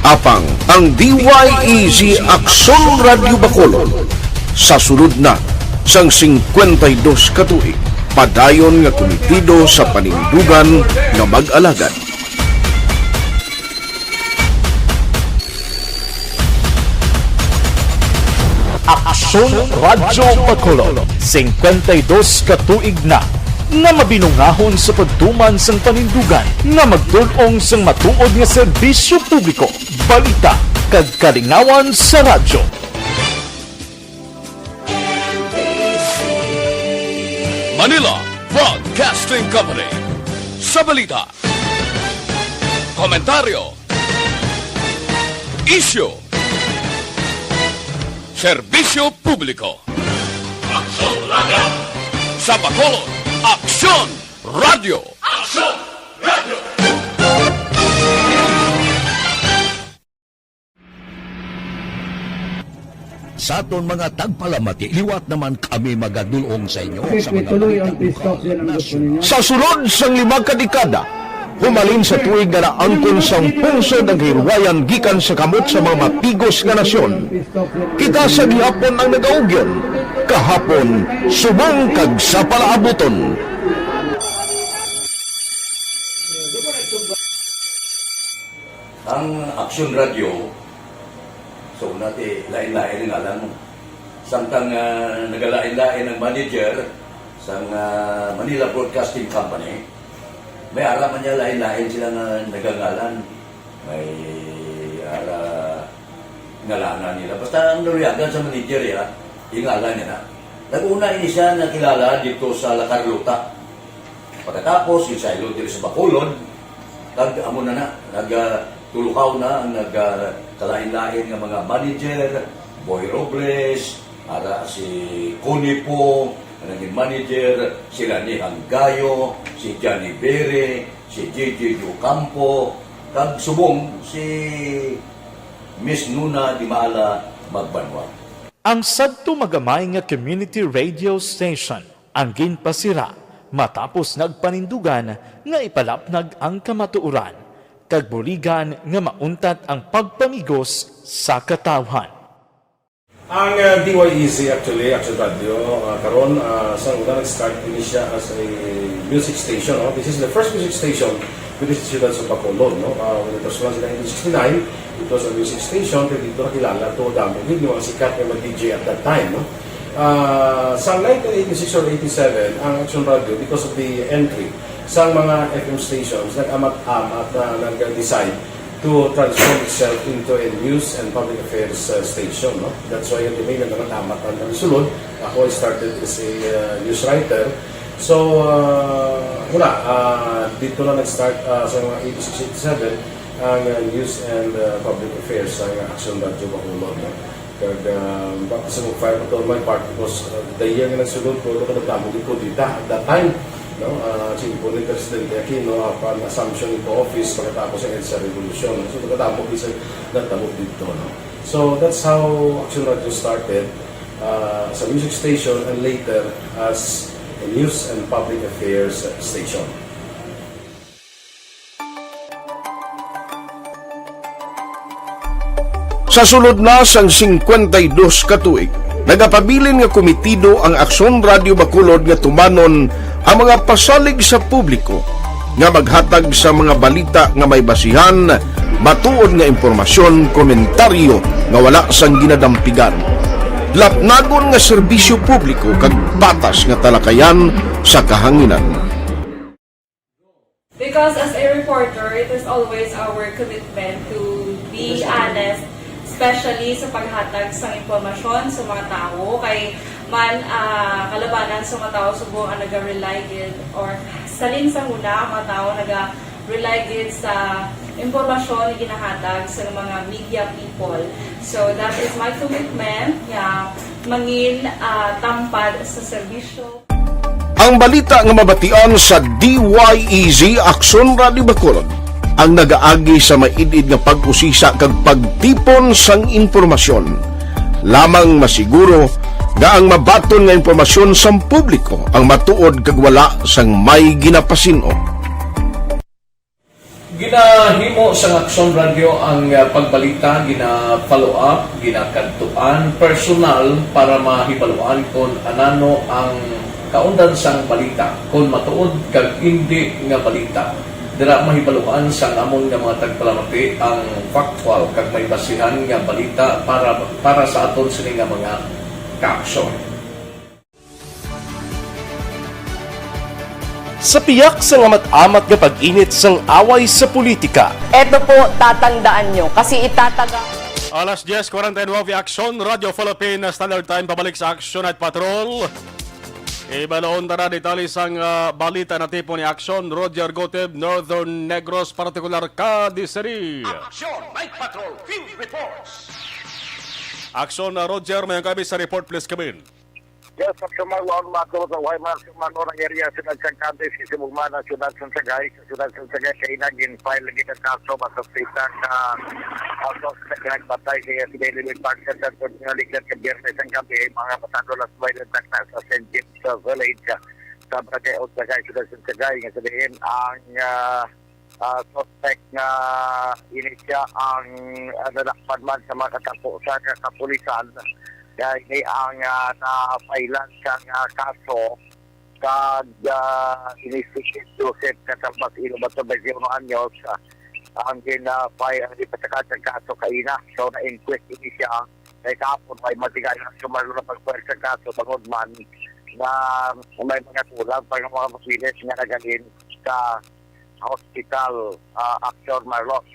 Apang ang D Y E G Aksyon Radyo Bacolod sa sulod na sang singkwenta y dos ka tuig, padayon nga kumitido sa panindugan nga mag-alagad. Aksyon Radyo Bacolod, singkwenta y dos ka tuig na nga mabinungahon sa pagtuman sang panindugan nga magtul-ong sang matuod nga serbisyo publiko, balita, kag kalingawan sa radyo. Manila Broadcasting Company. Sa balita, komentaryo, isyu, serbisyo publiko. Aksyon Radyo. Sa Bacolod, Aksyon Radyo. Aksyon Radyo. Sa aton mga tagpalamati, liwat naman kami magadulong sa inyo sa mga balita lokal, nasyonal. Sa sulod sang lima ka dekada, humalin sa tuig nga naangkon sang pungsod ang kahirwayan gikan sa kamot sa mga mapigos nga nasyon, kita sa gihapon ang nagaugyon, kahapon, subong kag sa palaabuton. Ang Aksyon Radio, so, una ti, lain-lain ang ngalan. Samtang, ah, nagalain-lain ang manager sang, ah, Manila Broadcasting Company, may ara man niya lain-lain sila nga nagangalan. May ara ngalanan nila. Basta ang naluyagan sa manager, ya, ingalan niya na. Nag-una ini siya nakilala dito sa La Carlota. Pagkatapos, yung Silo diri sa Bacolod, kag amo na na, nag, ah, tulukaw na ang nag, ah, kalain-lain nga mga manager, Boy Robles, ara si Connie Pong, ang naging manager, si Rani Hanggayo, si Johnny Bere, si J J Ocampo, kag subong si Miss Nuna Dimala Magbanwa. Ang sadto magamay nga community radio station ang ginpasira matapos nagpanindugan nga ipalapnag ang kamatuoran kag buligan nga mauntat ang pagpamigos sa katawhan. Ang, uh, D Y E Z actually, Action Radio, uh, karon, uh, sa una nag-start ini siya as a music station, no? This is the first music station with this siyudad sa Bacolod, no? Uh, when it was launched in nineteen sixty-nine, it was a music station, kaya dito nakilala to, damo gid yung mga sikat nga mga D J at that time, no? Ah, sa nineteen eighty-six or eighty-seven, ang Action Radio, because of the entry sa mga F M stations, nag-amat-amat na nag-decide to transform itself into a news and public affairs, uh, station, no? That's why yung domain na naman amat ang sulod. Ako, I started as a, uh, news writer. So, uh, wala, uh, dito na nag-start, uh, sa mga eighty-six, eighty-seven, ang, uh, news and, uh, public affairs sa Action Radio Bacolod, no? Kag, ah, ba, kasi mag-file ko to my part because, ah, the year nga nagsulod ko, ito ka nagdamo gid ko dita at that time, no? Ah, simple ni Presidente Aquino, upon assumption into office, pagkatapos sa EDSA Revolution. So, nagdamo gid sa nagdamo dito, no? So, that's how Action Radio started, ah, as a music station and later as a news and public affairs station. Sa sulod na sang singkwenta y dos ka tuig, nagapabilin nga komitido ang Aksyon Radio Bacolod nga tumanon ang mga pasalig sa publiko nga maghatag sa mga balita nga may basihan, matuod nga impormasyon, komentaryo nga wala sang ginadampigan, lapnagon nga serbisyo publiko kag patas nga talakayan sa kahanginan. Because as a reporter, it is always our commitment to be honest, especially sa paghatag sa impormasyon sa mga tawo. Kay man, ah, kalabanan sa mga tawo subong ang naga-rely gid, or salin sa huna ang mga tawo naga-rely gid sa impormasyon nga ginahatag sa mga media people. So that is my commitment, nga mangin, ah, tampad sa serbisyo. Ang balita nga mabatian sa D Y E Z Aksyon Radio Bacolod ang nagaagi sa maid-id nga pag-usisa kag pagtipon sang impormasyon. Lamang masiguro nga ang mabaton nga impormasyon sang publiko ang matuod kag wala sang may ginapasin-o. Ginahimo sang Aksyon Radio ang, ah, pagbalita, gina-follow up, ginakadtuan personal para mahibaluan kon anano ang kaundan sang balita, kon matuod kag indi nga balita. Dira mahibaluan sang amon nga mga tagpalamati ang factual kag may basihan nga balita para, para sa aton sini nga mga kaaksyon. Sa piyak sang amat-amat nga pag-init sang away sa politika. Eto po, tatandaan nyo, kasi itataga Alas diyes kwarenta y nuebe, Aksyon Radio Philippines Standard Time, pabalik sa Aksyon Night Patrol. Ibaloon ta na detalye sang, ah, balita natipon ni Aksyon Roger Goteb, Northern Negros, partikular Cadiz City. Aksyon Night Patrol Field Reports. Aksyon, ah, Roger, may ang kami sa report, please, come in. Yes, sa Sumarlon, mga tulo sa Sumarlon, ang area sa Nagsang County, sa Sibugman, ang siyudad sa Sagay, sa siyudad sa Sagay, kay naging file lagi ng kaso, masasita ka, ang suspect na nagpatay sa iya sa Daily Park sa Santos nga ligad ka Biyernes ang gabi, mga pasado alas nuwebe ng takna sa Saint James uh, Village, uh, sa Barangay Otsagay, siyudad sa Sagay, nga sabihin ang uh, uh, suspect nga ini siya ang uh, nadakpan man sa mga katapusan nga kapulisan. Kaya ini ang uh, na-file-an siyang uh, kaso kag uh, ini si Joseph Kasalbas Ilo Bato, twenty-one anyos, uh, ang gina-file, ang ipatakan sa kaso kaina. So, na-inquest ini siya. Kay kahapon, may matigayon ang sumarlo na pag-file sa kaso bangod man na may mga kulang pa nga mga papeles nga naghalin sa hospital, ah, Actor Marlon.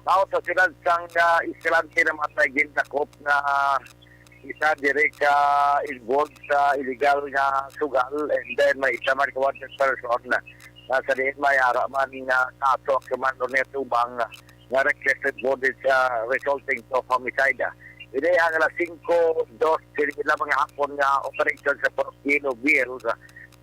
Now, sa siyudad sang ah, Escalante naman may gindakop nga isa diri ka involved sa illegal nga sugal, and then may isa man ka wanted person na sa diin may ara man nga kaso ang Commander Neto Bang nga reckless imprudence ah, resulting to homicide. Ini ang alas singko dos diri lamang nga hapon nga operation sa Purok Yellow Hills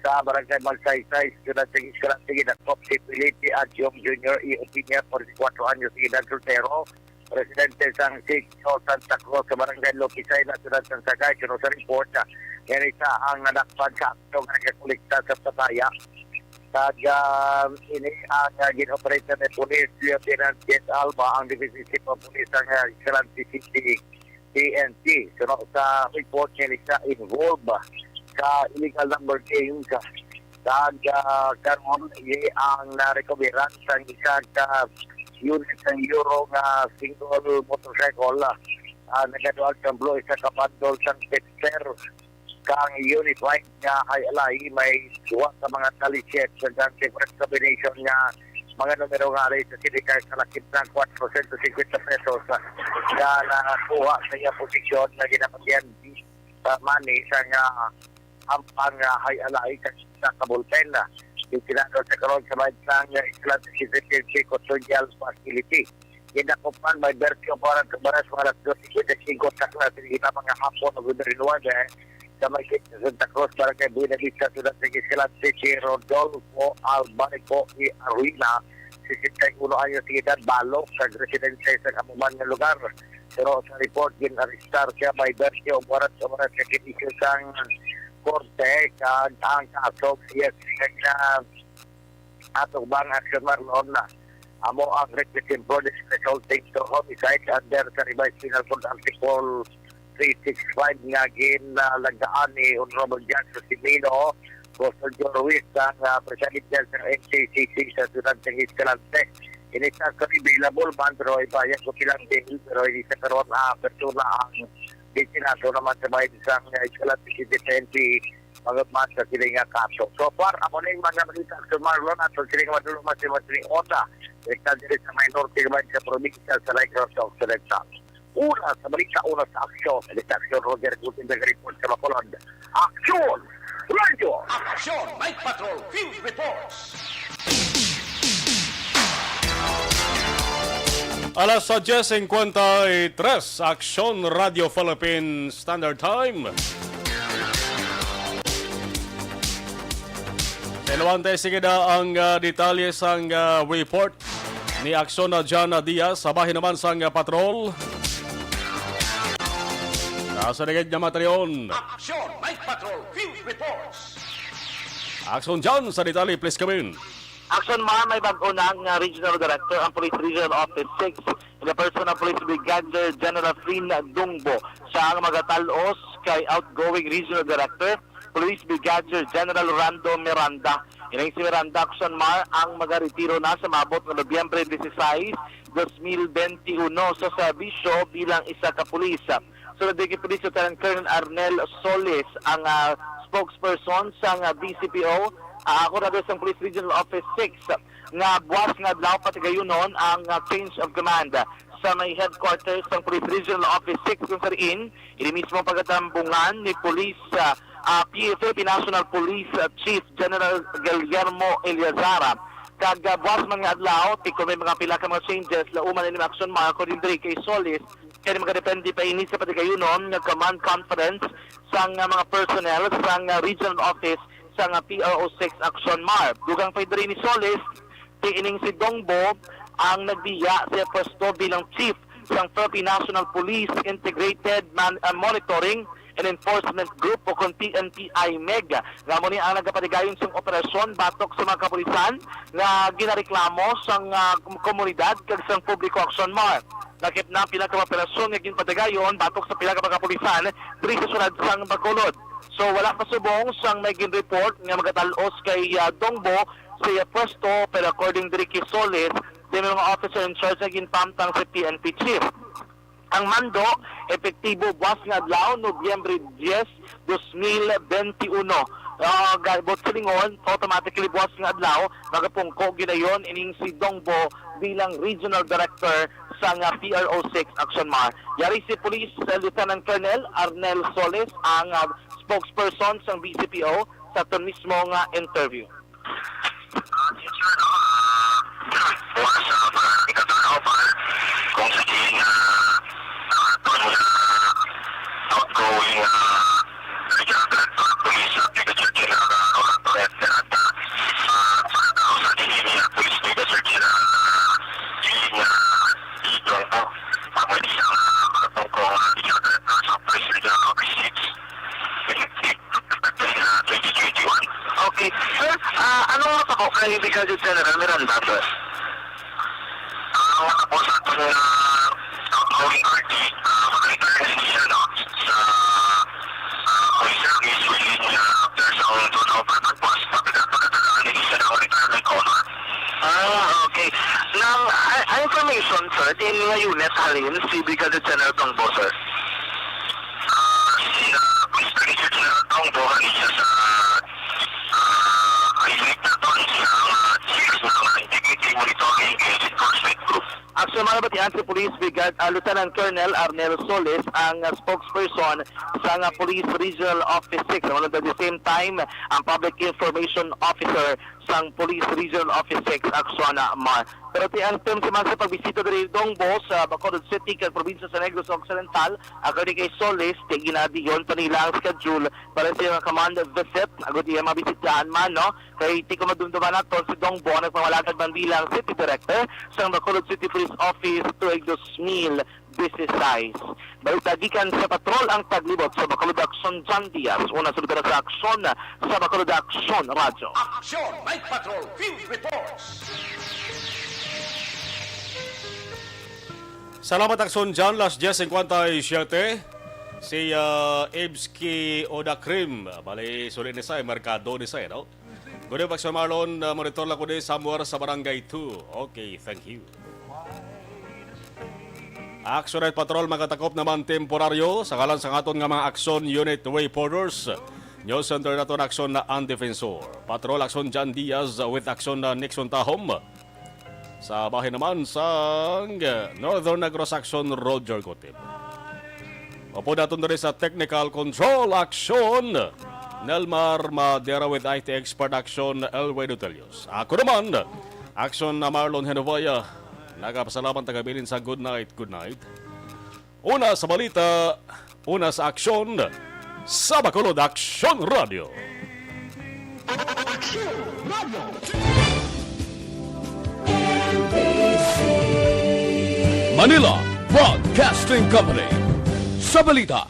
sa Barangay Magsaysay, Siyudad sa Isla. Sige, dakop si Felipe Adyong Junior E. Opinia, forty-four anyos, edad, soltero, residente sang Sitio Santa Cruz sa Barangay Lopisay, na Siyudad sang Sagay. Suno sa report, ah, nga isa ang nadakpan sa akto nga nagakolekta sa pataya. Kag ah, ini ang ah, gin-operate ni Police Lieutenant Jet Alba, ang Division Chief of Police sa ah, Isla City, P N P. Suno sa report, kini siya involved sa illegal number games. Kag ah, karon, ini ang narekoberan sang isa ka unit sang Euro nga single motorcycle. Ah, nagadual sang blue, isa ka bundle sang pepper kang unified nga high alay, may duha ka mga tali set sa different combination nga mga numero nga alay sa sindikal sa lakip ng four hundred fifty pesos. Nga nakakuha sa iya posisyon nga ginapagyan sa money sa nga ampang nga high alay kag sa kabulpen. Itinado sa karon sa may sang Isla City Custodial Facility. Ginakupan may Bertio para sa baras mga alas dos cincuenta y cinco sa klase ng mga hapon, November nuebe, sa may Santa Cruz, Barangay Buena Vista, Siyudad sa Escalante, si Rodolfo Albarico y Arruina, sesenta y uno anyos de edad, balok, kag residente sa kamuman nga lugar. Pero sa report, gin-arestar siya may Bertio Oborat, Oborat sa kinisyo sang korte, kag ang kaso, yes, kag na atubang action, Marlon, na amo ang reckless imprudence resulting to homicide under sa Revised Penal Code Article three six five nga ginalagaan ni Honorable Judge Josimino Custodio Ruiz, ang ah, Presiding Judge ng N C C C sa Siyudad ng Escalante. Ini sa actually available man, pero ibayad ko bilang bail, pero hindi sa karon ah, apertura ang destinasyon naman sa mga isang ah, Escalante City P N P, magod man sa sila nga kaso. So far, amo na yung mga balita sa Marlon at sa sila nga madulong mas yung mas yung onda. Direkta diri sa may norte naman sa probinsya sa Negros Occidental. Una sa balita, una sa aksyon. Balita aksyon, Roger Gutenberg report sa Bacolod. Aksyon! Radyo! Aksyon! Night Patrol Field Reports! Alas sa diyes singkwenta y tres, Aksyon Radio Philippine Standard Time. Eluante, sige na ang ah, detalye sang ah, report ni Aksyon na John Diaz sa bahin naman sang ah, patrol. Nasa ligid nga materion. Aksyon Night Patrol Field Reports. Aksyon John sa detalye, please come in. Action man, may bag-o na nga regional director ang Police Regional Office six, in the person of Police Brigadier General Flynn Dungbo. Siya ang magatalos kay outgoing regional director, Police Brigadier General Rando Miranda. Ining si Miranda, action man, ang magaretiro na sa maabot nga Nobyembre dieciséis, dos mil veintiuno sa serbisyo bilang isa ka pulis. Sunod kay Police Lieutenant Colonel Arnel Solis ang ah, spokesperson sang ah, D C P O, ah, ako na sa Police Regional Office six, nga buwas nga adlaw patigayunon ang ah, change of command sa may headquarters sang Police Regional Office six, kung sa diin ini mismo pagatambungan ni Police ah, ah, P F P National Police ah, Chief General Guillermo Eleazar kag ah, buwas man nga adlaw, tigko may mga pila ka mga changes, lauman ini action, mga according diri kay Solis, Kani magadepende pa ini sa patigayunon nga command conference sang, ah, mga personnel sang, ah, regional office sang, ah, P R O six Action Mar. Dugang pa diri ni Solis, ti ining si Dongbo ang nagbiya sa pwesto bilang chief sang Philippine National Police Integrated Man-, ah, Monitoring and Enforcement Group o kon P N P I MEG, nga amo ni ang nagapatigayon sang operasyon batok sa mga kapulisan nga ginareklamo sang, ah, komunidad kag sang publiko. Action Mar. Lakip na ang pila ka mga operasyon nga ginpatigayon batok sa pila ka mga kapulisan diri sa syudad sang Bacolod. So, wala pa subong sang may gin-report nga magatal-os kay, ah, Dongbo sa iya pwesto, pero according diri kay Solis, di may mga officer in charge nga ginpamtang sa P N P chief. Ang mando, epektibo buwas nga adlaw, Nobyembre diyes, dos mil benti uno. Ah, ga-, buot silingon, automatically buwas nga adlaw, magapungko gidayon ining si Dongbo bilang regional director sang, ah, P R O six Action Mar. Yari si Police, ah, Lieutenant Colonel Arnel Solis ang, ah, spokesperson sang B C P O sa aton mismo nga interview. Ah, yes, sir, no? Ah, bukas, ah, para kita tanaw, para kung sa diin, ah, ah, aton, ah, outgoing, ah, Regional Director of Police, ah, Brigadier General, ah, Rolando F. Peralta, ah, para tao sa diin, ah, Police Brigadier General, ah, diin, ah, dito ang po, ah, pwede siyang, ah, makatungkol, ah, Regional Director sa Police Regional Office six. Effective twenty twenty-one. Okay. Sir, ah, anong matabo kay Brigadier General Miranda, sir? Ah, ang matabo sa aton, ah, outgoing R D, ah, mag-retire na siya, no, sa, ah, police service, wherein, ah, after sa turnover, pagpas-, pagkata-, pagkatagaan na siya ng retirement honor. Ah, okay. Nang, ah, ah, information, sir, din nga unit halin si Brigadier General Dongbo, sir? Ah, si, ah, Mister Richard Sinatong, buhan niya sa, ah, unit naton sa, ah, six na mga integrity monitoring and enforcement group. Actually, mga nabatian si Police Brigad-, ah, Lieutenant Colonel Arnel Solis, ang, ah, spokesperson sa, ah, Police Regional Office six. Ang, at the same time, ang Public Information Officer sang Police Regional Office six, Action Mar. Pero ti ang term si man sa pagbisita diri Dongbo sa Bacolod City kag probinsya sa Negros Occidental, according kay Solis, ti ginadiyon pa nila ang schedule para sa iyang command visit, agud iya mabisitahan man, no? Kay ti ko madumduman naton, si Dongbo ang nagpamalakat man bilang City Director sang Bacolod City Police Office tuig dos mil dieciséis. Balita gikan sa patrol ang taglibot sa Bacolod Action, John Diaz. Una sa lugar sa aksyon sa Bacolod Action Radyo. Action Night Patrol Field Reports. Salamat, Action John. Las diez cincuenta y siete. Si, ah, Ibski Odakrim. Bali, suli ni Sai, merkado ni Sai, no? Good evening, Action Marlon. Ah, monitor lang ko di somewhere sa Barangay two. Okay, thank you. Action Night Patrol, makatakop naman temporaryo sa ngalan sa aton nga mga Action Unit Wayporters. News Center naton, Action na ang Defensor. Patrol Action John Diaz with Action na Nixon Tahom. Sa bahin naman sang Northern Negros, Action Roger Gutib. Upod naton diri sa technical control, Action Nelmar Madera with I T expert, Action Elway Dutelios. Ako naman, Action na Marlon Henovaya. Nagapasalamat, tagabilin sa good night, good night. Una sa balita, una sa aksyon, sa Bacolod Action Radio. Action Radio. Manila Broadcasting Company. Sa balita,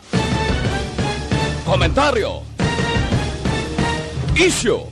komentaryo, isyu,